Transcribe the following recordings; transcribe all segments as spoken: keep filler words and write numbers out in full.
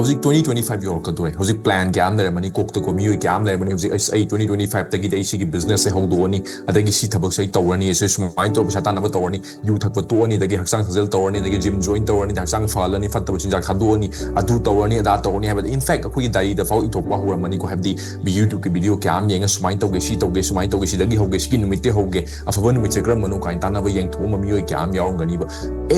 ꯍꯧꯖꯤꯛ twenty twenty five ꯌꯧꯔꯛꯀꯗꯣꯔꯦ꯫ ꯍꯧꯖꯤꯛ plan ꯀꯌꯥ ꯑꯃ ꯂꯩꯔꯝꯃꯅꯤ, ꯀꯣꯛꯇꯀꯣ ꯃꯤꯑꯣꯏ ꯀꯌꯥ ꯑꯃ ꯂꯩꯔꯝꯃꯅꯤ꯫ ꯍꯧꯖꯤꯛ ꯑꯩ twenty twenty five ꯇꯒꯤꯗꯤ ꯑꯩ ꯁꯤꯒꯤ business ꯁꯦ ꯍꯧꯗꯣꯛꯑꯅꯤ, ꯑꯗꯒꯤ ꯁꯤ ꯊꯕꯛꯁꯦ ꯑꯩ ꯇꯧꯔꯅꯤ, ꯑꯩꯁꯦ ꯁꯨꯃꯥꯏꯅ ꯇꯧꯔ ꯄꯩꯁꯥ ꯇꯥꯟꯅꯕ ꯇꯧꯔꯅꯤ, ꯌꯨ ꯊꯛꯄ ꯇꯣꯛꯑꯅꯤ, ꯑꯗꯒꯤ ꯍꯛꯆꯥꯡ ꯁꯥꯖꯦꯜ ꯇꯧꯔꯅꯤ, ꯑꯗꯒꯤ gym join ꯇꯧꯔꯅꯤ, ꯍꯛꯆꯥꯡ ꯐꯍꯜꯂꯅꯤ, ꯐꯠꯇꯕ ꯆꯤꯟꯖꯥꯛ ꯊꯥꯗꯣꯛꯑꯅꯤ, ꯑꯗꯨ ꯇꯧꯔꯅꯤ, ꯑꯗꯥ ꯇꯧꯔꯅꯤ ꯍꯥꯏꯕꯗꯤ, in fact, ꯑꯩꯈꯣꯏꯒꯤ diary ꯗ ꯐꯥꯎ ꯏꯊꯣꯛꯄ ꯍꯧꯔꯝꯃꯅꯤꯀꯣ꯫ ꯍꯥꯏꯕꯗꯤ YouTube ꯀꯤ video ꯀꯌꯥ ꯑꯃ ꯌꯦꯡꯉ ꯁꯨꯃꯥꯏꯅ ꯇꯧꯒꯦ, ꯁꯤ ꯇꯧꯒꯦ, ꯁꯨꯃꯥꯏꯅ ꯇꯧꯒꯦ, ꯁꯤꯗꯒꯤ ꯍꯧꯒꯦ, ꯁꯤꯒꯤ ꯅꯨꯃꯤꯠꯇꯩ ꯍꯧꯒꯦ, ꯑꯐꯕ ꯅꯨꯃꯤꯠꯁꯦ ꯀꯔꯝꯕꯅꯣ ꯀꯥꯏꯅ ꯇꯥꯟꯅꯕ ꯌꯦꯡꯊꯣꯛꯑꯝꯕ ꯃꯤꯑꯣꯏ ꯀꯌꯥ ꯑꯃ ꯌꯥꯎꯔꯝꯒꯅꯤꯕ꯫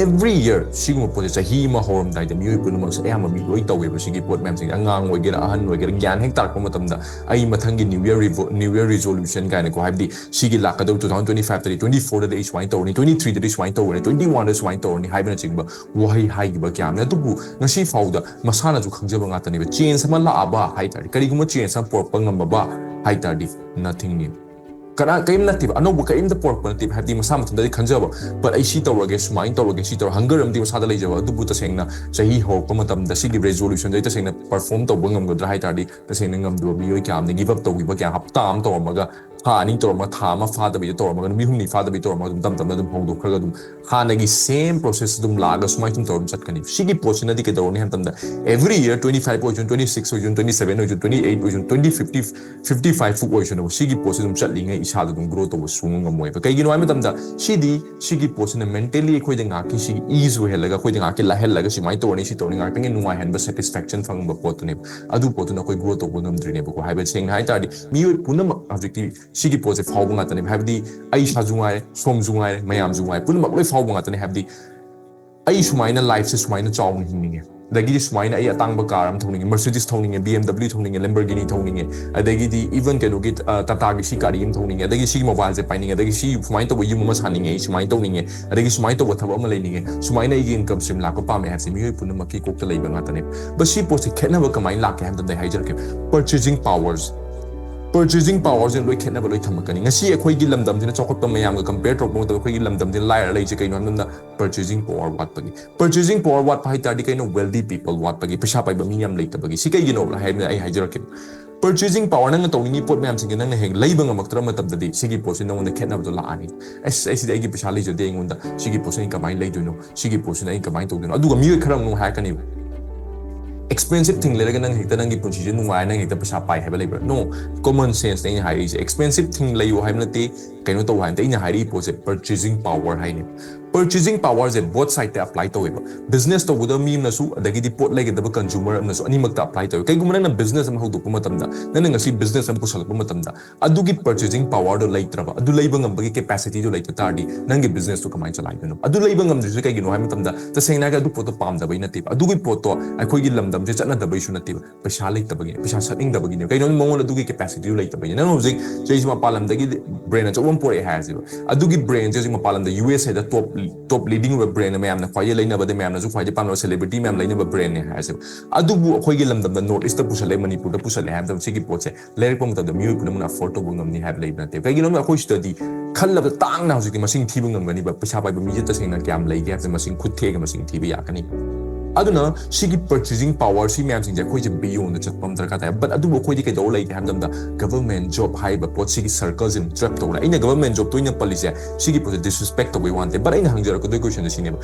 Every year ꯁꯤꯒꯨꯝꯕ ꯄꯣꯠꯁꯦ ꯆꯍꯤ ꯑꯃ ꯍꯧꯔꯝꯗꯥꯏꯗ ꯃꯤꯑꯣꯏ ꯄꯨꯝꯅꯃꯛꯁꯦ ꯑꯌꯥꯝꯕ ꯃꯤ ꯂꯣꯏ ꯇꯧꯋꯦꯕ꯫ ꯁꯤꯒꯤ ꯄꯣꯠ ꯃꯌꯥꯝꯁꯤꯡꯁꯦ ꯑꯉꯥꯡ ꯑꯣꯏꯒꯦꯔꯥ ꯑꯍꯟ ꯑꯣꯏꯒꯦꯔꯥ ꯒ꯭ꯌꯥꯟ ꯍꯦꯛ ꯇꯥꯔꯛꯄ ꯃꯇꯝꯗ ꯑꯩ ꯃꯊꯪꯒꯤ new year revo- new year resolution ꯀꯥꯏꯅꯀꯣ, ꯍꯥꯏꯕꯗꯤ ꯁꯤꯒꯤ ꯂꯥꯛꯀꯗꯧꯕ two thousand twenty five ꯇꯗꯤ, twenty four ꯗꯗꯤ ꯑꯩ ꯁꯨꯃꯥꯏꯅ ꯇꯧꯔꯅꯤ, twenty three ꯗꯗꯤ ꯁꯨꯃꯥꯏꯅ ꯇꯧꯔꯅꯤ, twenty one ꯗ ꯁꯨꯃꯥꯏꯅ ꯇꯧꯔꯅꯤ ꯍꯥꯏꯕꯅꯆꯤꯡꯕ ꯋꯥꯍꯩ ꯍꯥꯏꯈꯤꯕ ꯀꯌꯥ ꯑꯃꯅꯤ꯫ ꯑꯗꯨꯕꯨ ꯉꯁꯤ ꯐꯥꯎꯗ ꯃꯁꯥꯅꯁꯨ ꯈꯪꯖꯕ ꯉꯥꯛꯇꯅꯦꯕ꯫ Change ꯑꯃ ꯂꯥꯛꯑꯕ ꯍꯥꯏ ꯇꯥꯔꯗꯤ, ꯀꯔꯤꯒꯨꯝꯕ change ꯑꯃ ꯄꯨꯔꯛꯄ ꯉꯝꯃꯕ ꯍꯥꯏ ꯇꯥꯔꯗꯤ, nothing new꯫ ꯀꯅꯥ ꯀꯔꯤꯝ ꯅꯠꯇꯦꯕ, ꯑꯅꯧꯕ ꯀꯔꯤꯝꯇ ꯄꯨꯔꯛꯄ ꯅꯠꯇꯦꯕ꯫ ꯍꯥꯏꯕꯗꯤ ꯃꯁꯥ ꯃꯊꯟꯇꯗꯤ ꯈꯟꯖꯕ, but ꯑꯩ ꯁꯤ ꯇꯧꯔꯒꯦ, ꯁꯨꯃꯥꯏꯅ ꯇꯧꯔꯒꯦ, ꯁꯤ ꯇꯧꯔ hunger ꯑꯃꯗꯤ ꯃꯁꯥꯗ ꯂꯩꯖꯕ꯫ ꯑꯗꯨꯕꯨ ꯇꯁꯦꯡꯅ ꯆꯍꯤ ꯍꯧꯔꯛꯄ ꯃꯇꯝꯗ ꯁꯤꯒꯤ resolution ꯗꯣ ꯑꯩ ꯇꯁꯦꯡꯅ perform ꯇꯧꯕ ꯉꯝꯒꯗ꯭ꯔꯥ ꯍꯥꯏ ꯇꯥꯔꯗꯤ, ꯇꯁꯦꯡꯅ ꯉꯝꯗꯕ ꯃꯤꯑꯣꯏ ꯀꯌꯥ ꯑꯃꯅ give up ꯇꯧꯈꯤꯕ ꯀꯌꯥ, ꯍꯞꯇꯥ ꯑꯃ ꯇꯧꯔꯝꯃꯒ, ꯊꯥ ꯑꯅꯤ ꯇꯧꯔꯝꯃꯒ, ꯊꯥ ꯑꯃ ꯐꯥꯗꯕꯤꯗ ꯇꯧꯔꯝꯃꯒ, ꯅꯨꯃꯤꯠ ꯍꯨꯝꯅꯤ ꯐꯥꯗꯕꯤꯗ ꯇꯧꯔꯝꯃꯒ ꯑꯗꯨꯝ ꯇꯞ ꯇꯞꯅ ꯑꯗꯨꯝ ꯍꯧꯗꯣꯛꯈ꯭ꯔꯒ ꯑꯗꯨꯝ ꯍꯥꯟꯅꯒꯤ same process ꯑꯗꯨꯝ ꯂꯥꯛꯑꯒ ꯁꯨꯃꯥꯏꯅ ꯁꯨꯝ ꯇꯧꯔ ꯑꯗꯨꯝ ꯆꯠꯀꯅꯤ꯫ ꯁꯤꯒꯤ ꯄꯣꯠꯁꯤꯅꯗꯤ ꯀꯩꯗꯧꯔꯅꯤ ꯍꯥꯏꯕ ꯃꯇꯝꯗ, every year twenty five ꯑꯣꯏꯁꯅꯨ, twenty six ꯑꯣꯏꯁꯅꯨ, twenty seven ꯑꯣꯏꯁꯅꯨ, twenty eight ꯑꯣꯏꯁꯅꯨ, twenty fifty, fifty five ꯐꯥꯎ ꯑꯣꯏꯁꯅꯨ, ꯁꯤꯒꯤ ꯄꯣꯠꯁꯤ ꯑꯗꯨꯝ ꯆꯠꯂꯤꯉꯩ ꯏꯁꯥꯗ ꯑꯗꯨꯝ grow ꯇꯧꯕ ꯁꯨꯡꯉꯝ ꯉꯝꯃꯣꯏꯕ꯫ ꯀꯩꯒꯤꯅꯣ ꯍꯥꯏꯕ ꯃꯇꯝꯗ, ꯁꯤꯗꯤ, ꯁꯤꯒꯤ ꯄꯣꯠꯁꯤꯅ mentally ꯑꯩꯈꯣꯏꯗ ꯉꯥꯏꯍꯥꯛꯀꯤ ꯁꯤꯒꯤ ease ꯑꯣꯏꯍꯜꯂꯒ, ꯑꯩꯈꯣꯏꯗ ꯉꯥꯏꯍꯥꯛꯀꯤ ꯂꯥꯏꯍꯜꯂꯒ, ꯁꯨꯃꯥꯏꯅ ꯇꯧꯔꯅꯤ, ꯁꯤ ꯇꯧꯔꯅꯤ, ꯉꯥꯏꯍꯥꯛꯇꯪꯒꯤ ꯅꯨꯡꯉꯥꯏꯍꯟꯕ, satisfaction ꯐꯪꯕ ꯄꯣꯠꯇꯨꯅꯦꯕ꯫ ꯑꯗꯨ ꯄꯣꯠꯇꯨꯅ ꯑꯩꯈꯣꯏ grow ꯇꯧꯕ ꯉꯝꯗ꯭ꯔꯤꯅꯦꯕꯀꯣ꯫ ꯍꯥꯏꯕꯗꯤ ꯁꯦꯡꯅ ꯍꯥꯏ ꯇꯥꯔꯗꯤ, ꯃꯤꯑꯣꯏ ꯄꯨꯝꯅꯃꯛ ꯍꯧꯖꯤꯛꯇꯤ ꯁꯤꯒꯤ ꯄꯣꯠꯁꯦ ꯐꯥꯎꯕ ꯉꯥꯛꯇꯅꯦꯕ꯫ ꯍꯥꯏꯕꯗꯤ ꯑꯩ ꯏꯁꯥꯁꯨ ꯉꯥꯏꯔꯦ, ꯁꯣꯝꯁꯨ ꯉꯥꯏꯔꯦ, ꯃꯌꯥꯝꯁꯨ ꯉꯥꯏꯔꯦ, ꯄꯨꯝꯅꯃꯛ ꯂꯣꯏ ꯐꯥꯎꯕ ꯉꯥꯛꯇꯅꯦ꯫ ꯍꯥꯏꯕꯗꯤ ꯑꯩ ꯁꯨꯃꯥꯏꯅ life ꯁꯦ ꯁꯨꯃꯥꯏꯅ ꯆꯥꯎꯅ ꯍꯤꯡꯅꯤꯡꯉꯦ, ꯑꯗꯒꯤꯗꯤ ꯁꯨꯃꯥꯏꯅ ꯑꯩ ꯑꯇꯥꯡꯕ car ꯑꯃ ꯊꯧꯅꯤꯡꯉꯦ, Mercedes ꯊꯧꯅꯤꯡꯉꯦ, B M W ꯊꯧꯅꯤꯡꯉꯦ, Lamborghini ꯊꯧꯅꯤꯡꯉꯦ, ꯑꯗꯒꯤꯗꯤ even ꯀꯩꯅꯣꯒꯤ, ꯑ, Tata ꯒꯤ ꯁꯤ ꯒꯥꯔꯤ ꯑꯃ ꯊꯧꯅꯤꯡꯉꯦ, ꯑꯗꯒꯤ ꯁꯤꯒꯤ mobile ꯁꯦ ꯄꯥꯏꯅꯤꯡꯉꯦ, ꯑꯗꯒꯤ ꯁꯤ ꯁꯨꯃꯥꯏꯅ ꯇꯧꯕ ꯌꯨꯝ ꯑꯃ ꯁꯥꯅꯤꯡꯉꯦ, ꯑꯩ ꯁꯨꯃꯥꯏꯅ ꯇꯧꯅꯤꯡꯉꯦ, ꯑꯗꯒꯤ ꯁꯨꯃꯥꯏꯅ ꯇꯧꯕ ꯊꯕꯛ ꯑꯃ ꯂꯩꯅꯤꯡꯉꯦ, ꯁꯨꯃꯥꯏꯅ ꯑꯩꯒꯤ income stream ꯂꯥꯛꯄ ꯄꯥꯝꯃꯦ ꯍꯥꯏꯕꯁꯦ ꯃꯤꯑꯣꯏ ꯄꯨꯝꯅꯃꯛꯀꯤ ꯀꯣꯛꯇ ꯂꯩꯕ ꯉꯥꯛꯇꯅꯦ꯫ But ꯁꯤ ꯄꯣꯠꯁꯦ ꯈꯦꯠꯅꯕ ꯀꯃꯥꯏꯅ ꯂꯥꯛꯀꯦ ꯍꯥꯏꯕ ꯃꯇꯝꯗ ꯑꯩ ꯍꯥꯏꯖꯔꯛꯀꯦ꯫ Purchasing power ꯁꯦ, purchasing power ꯁꯦ ꯂꯣꯏ ꯈꯦꯠꯅꯕ ꯂꯣꯏ ꯊꯝꯃꯛꯀꯅꯤ꯫ ꯉꯁꯤ ꯑꯩꯈꯣꯏꯒꯤ ꯂꯝꯗꯝꯁꯤꯅ ꯆꯥꯎꯈꯠꯄ ꯃꯌꯥꯝꯒ compare ꯇꯧꯔꯛꯄ ꯃꯇꯝꯗ ꯑꯩꯈꯣꯏꯒꯤ ꯂꯝꯗꯝꯁꯤꯅ ꯂꯥꯏꯔ ꯂꯩꯁꯦ ꯀꯩꯅꯣ ꯍꯥꯏꯕ ꯃꯇꯝꯗ, purchasing power ꯋꯥꯠꯄꯒꯤ꯫ Purchasing power ꯋꯥꯠꯄ ꯍꯥꯏ ꯇꯥꯔꯗꯤ ꯀꯩꯅꯣ? Wealthy people ꯋꯥꯠꯄꯒꯤ, ꯄꯩꯁꯥ ꯄꯥꯏꯕ ꯃꯤ ꯌꯥꯝ ꯂꯩꯇꯕꯒꯤ꯫ ꯁꯤ ꯀꯩꯒꯤꯅꯣ ꯍꯥꯏꯕꯗ ꯑꯩ ꯍꯥꯏꯖꯔꯛꯀꯦ꯫ Purchasing power, ꯅꯪꯅ ꯇꯧꯅꯤꯡꯉꯤ ꯄꯣꯠ ꯃꯌꯥꯝꯁꯤꯡꯁꯦ ꯅꯪꯅ ꯍꯦꯛ ꯂꯩꯕ ꯉꯝꯃꯛꯇ꯭ꯔꯕ ꯃꯇꯝꯗꯗꯤ ꯁꯤꯒꯤ ꯄꯣꯠꯁꯤ ꯅꯉꯣꯟꯗ ꯈꯦꯠꯅꯕꯗꯣ ꯂꯥꯛꯑꯅꯤ꯫ ꯑꯁ, ꯑꯩ ꯁꯤꯗꯤ ꯑꯩꯒꯤ ꯄꯩꯁꯥ ꯂꯩꯖꯗꯦ ꯑꯩꯉꯣꯟꯗ, ꯁꯤꯒꯤ ꯄꯣꯠꯁꯤ ꯑꯩ ꯀꯃꯥꯏꯅ ꯂꯩꯗꯣꯏꯅꯣ? ꯁꯤꯒꯤ ꯄꯣꯠꯁꯤꯅ ꯑꯩ ꯀꯃꯥꯏꯅ ꯇꯧꯗꯣꯏꯅꯣ? ꯑꯗꯨꯒ ꯃꯤꯑꯣꯏ ꯈꯔ ꯑꯃꯅ ꯑꯃꯨꯛ ꯍꯥꯏꯔꯛꯀꯅꯦꯕ, Expensive thing ꯂꯩꯔꯒ ꯅꯪ ꯍꯦꯛꯇ ꯅꯪꯒꯤ ꯄꯨꯟꯁꯤꯁꯦ ꯅꯨꯡꯉꯥꯏ, ꯅꯪ ꯍꯦꯛꯇ ꯄꯩꯁꯥ ꯄꯥꯏ ꯍꯥꯏꯕ ꯂꯩꯕ꯭ꯔꯥ? No. Common sense ꯅꯦ ꯑꯩꯅ ꯍꯥꯏꯔꯤꯁꯦ. Expensive thing ꯂꯩꯌꯨ ꯍꯥꯏꯕ ꯅꯠꯇꯦ, ꯀꯩꯅꯣ ꯇꯧ ꯍꯥꯏꯕ ꯅꯠꯇꯦ. ꯑꯩꯅ ꯍꯥꯏꯔꯤꯕ ꯄꯣꯠꯁꯦ purchasing power ꯍꯥꯏꯅꯤ. Purchasing power ꯁꯦ both side ꯇ apply ꯇꯧꯋꯦꯕ. Business ꯇꯧꯒꯗꯕ ꯃꯤ ꯑꯃꯅꯁꯨ, ꯑꯗꯒꯤꯗꯤ ꯄꯣꯠ ꯂꯩꯒꯗꯕ consumer ꯑꯃꯅꯁꯨ, ꯑꯅꯤꯃꯛꯇ apply ꯇꯧꯋꯦ. ꯀꯩꯒꯨꯝꯕ ꯅꯪꯅ business ꯑꯃ ꯍꯧꯗꯣꯛꯄ ꯃꯇꯝꯗ, ꯅꯪꯅ ꯉꯁꯤ business ꯑꯃ ꯄꯨꯁꯜꯂꯛꯄ ꯃꯇꯝꯗ, ꯑꯗꯨꯒꯤ purchasing power ꯗꯣ ꯂꯩꯇ꯭ꯔꯕ, ꯑꯗꯨ ꯂꯩꯕ ꯉꯝꯕꯒꯤ capacity ꯗꯣ ꯂꯩꯇ ꯇꯥꯔꯗꯤ, ꯅꯪꯒꯤ business ꯇꯣ ꯀꯃꯥꯏꯅ ꯆꯂꯥꯏꯗꯣꯏꯅꯣ? ꯑꯗꯨ ꯂꯩꯕ ꯉꯝꯗ꯭ꯔꯤꯁꯦ ꯀꯩꯒꯤꯅꯣ ꯍꯥꯏꯕ ꯃꯇꯝꯗ, ꯇꯁꯦꯡꯅ ꯍꯥꯏꯔꯒ ꯑꯗꯨ ꯄꯣꯠꯇꯣ ꯄꯥꯝꯗꯕꯩ ꯅꯠꯇꯦꯕ. ꯑꯗꯨꯒꯤ ꯄꯣꯠꯇꯣ ꯑꯩꯈꯣꯏꯒꯤ ꯂꯝꯗꯝꯁꯦ ꯆꯠꯅꯗꯕꯩꯁꯨ ꯅꯠꯇꯦꯕ, ꯄꯩꯁꯥ ꯂꯩꯇꯕꯒꯤꯅꯦ, ꯄꯩꯁꯥ ꯁꯠꯅꯤꯡꯗꯕꯒꯤꯅꯦ. ꯀꯩꯅꯣ, ꯃꯉꯣꯟꯗ ꯑꯗꯨꯒꯤ capacity ꯗꯣ ꯂꯩꯇꯕꯒꯤꯅꯦ. ꯅꯪ ꯍꯧꯖꯤꯛ ꯆꯦꯁꯤ ꯃꯄꯥꯟ ꯂꯝꯗꯒꯤ brand ꯑꯆꯧꯕ ꯑꯃ ꯄꯨꯔꯛꯑꯦ ꯍꯥꯏꯔꯁꯦꯕ, ꯑꯗꯨꯒꯤ brand ꯁꯦ ꯍꯧꯖꯤꯛ ꯃꯄꯥꯟ ꯂꯝꯗ, U S A the top, top leading ꯑꯣꯏꯕ brand, ꯃꯌꯥꯝꯅ ꯈ꯭ꯋꯥꯏꯗꯒꯤ ꯂꯩꯅꯕꯗ, ꯃꯌꯥꯝꯅꯁꯨ ꯈ꯭ꯋꯥꯏꯗꯒꯤ ꯄꯥꯝꯅꯕ, celebrity ꯃꯌꯥꯝ ꯂꯩꯅꯕ brand ꯅꯦ ꯍꯥꯏꯔꯁꯦꯕ. ꯑꯗꯨꯕꯨ ꯑꯩꯈꯣꯏꯒꯤ ꯂꯝꯗꯝꯗ, North East ꯇ ꯄꯨꯁꯜꯂꯛꯑꯦ, ꯃꯅꯤꯄꯨꯔꯗ ꯄꯨꯁꯜꯂꯛꯑꯦ ꯍꯥꯏꯕ ꯃꯇꯝꯗ, ꯁꯤꯒꯤ ꯄꯣꯠꯁꯦ ꯂꯩꯔꯛꯄ ꯃꯇꯝꯗ ꯃꯤꯑꯣꯏ ꯄꯨꯝꯅꯃꯛꯅ afford ꯇꯧꯕ ꯉꯝꯅꯤ ꯍꯥꯏꯕ ꯂꯩꯕ ꯅꯠꯇꯦ. ꯀꯩꯒꯤꯅꯣ ꯍꯥꯏꯕꯗ ꯑꯩꯈꯣꯏ ꯁꯤꯗꯗꯤ ꯈꯜꯂꯕ ꯇꯥꯡꯅ ꯍꯧꯖꯤꯛꯇꯤ ꯃꯁꯤꯡ ꯊꯤꯕ ꯉꯝꯒꯅꯤꯕ, ꯄꯩꯁꯥ ꯄꯥꯏꯕ ꯃꯤꯁꯦ ꯇꯁꯦꯡꯅ ꯀꯌꯥꯝ ꯂꯩꯒꯦ ꯍꯥꯏꯕꯁꯦ ꯃꯁꯤꯡ ꯈꯨꯠ ꯊꯦꯛꯑꯒ ꯃꯁꯤꯡ ꯊꯤꯕ ꯌꯥꯒꯅꯤ. ꯑꯗꯨꯅ ꯁꯤꯒꯤ purchasing power, ꯁꯤ ꯃꯌꯥꯝꯁꯤꯡꯁꯦ ꯑꯩꯈꯣꯏꯁꯦ beyond ꯗ ꯆꯠꯄ ꯑꯃ ꯗꯔꯀꯥꯔ ꯇꯥꯏ. But ꯑꯗꯨꯕꯨ ꯑꯩꯈꯣꯏꯗꯤ ꯀꯩꯗꯧꯔ ꯂꯩꯒꯦ ꯍꯥꯏꯕ ꯃꯇꯝꯗ, government job ꯍꯥꯏꯔꯤꯕ ꯄꯣꯠꯁꯤꯒꯤ circle ꯁꯤꯅ trap ꯇꯧꯔꯦ. ꯑꯩꯅ government job ꯇ ꯑꯣꯏꯅ ꯄꯜꯂꯤꯁꯦ, ꯁꯤꯒꯤ ꯄꯣꯠꯁꯦ disrespect ꯇꯧꯕꯩ ꯋꯥ ꯅꯠꯇꯦ. But ꯑꯩꯅ ꯍꯪꯖꯔꯛꯀꯗꯣꯏ question ꯁꯦ ꯁꯤꯅꯦꯕ,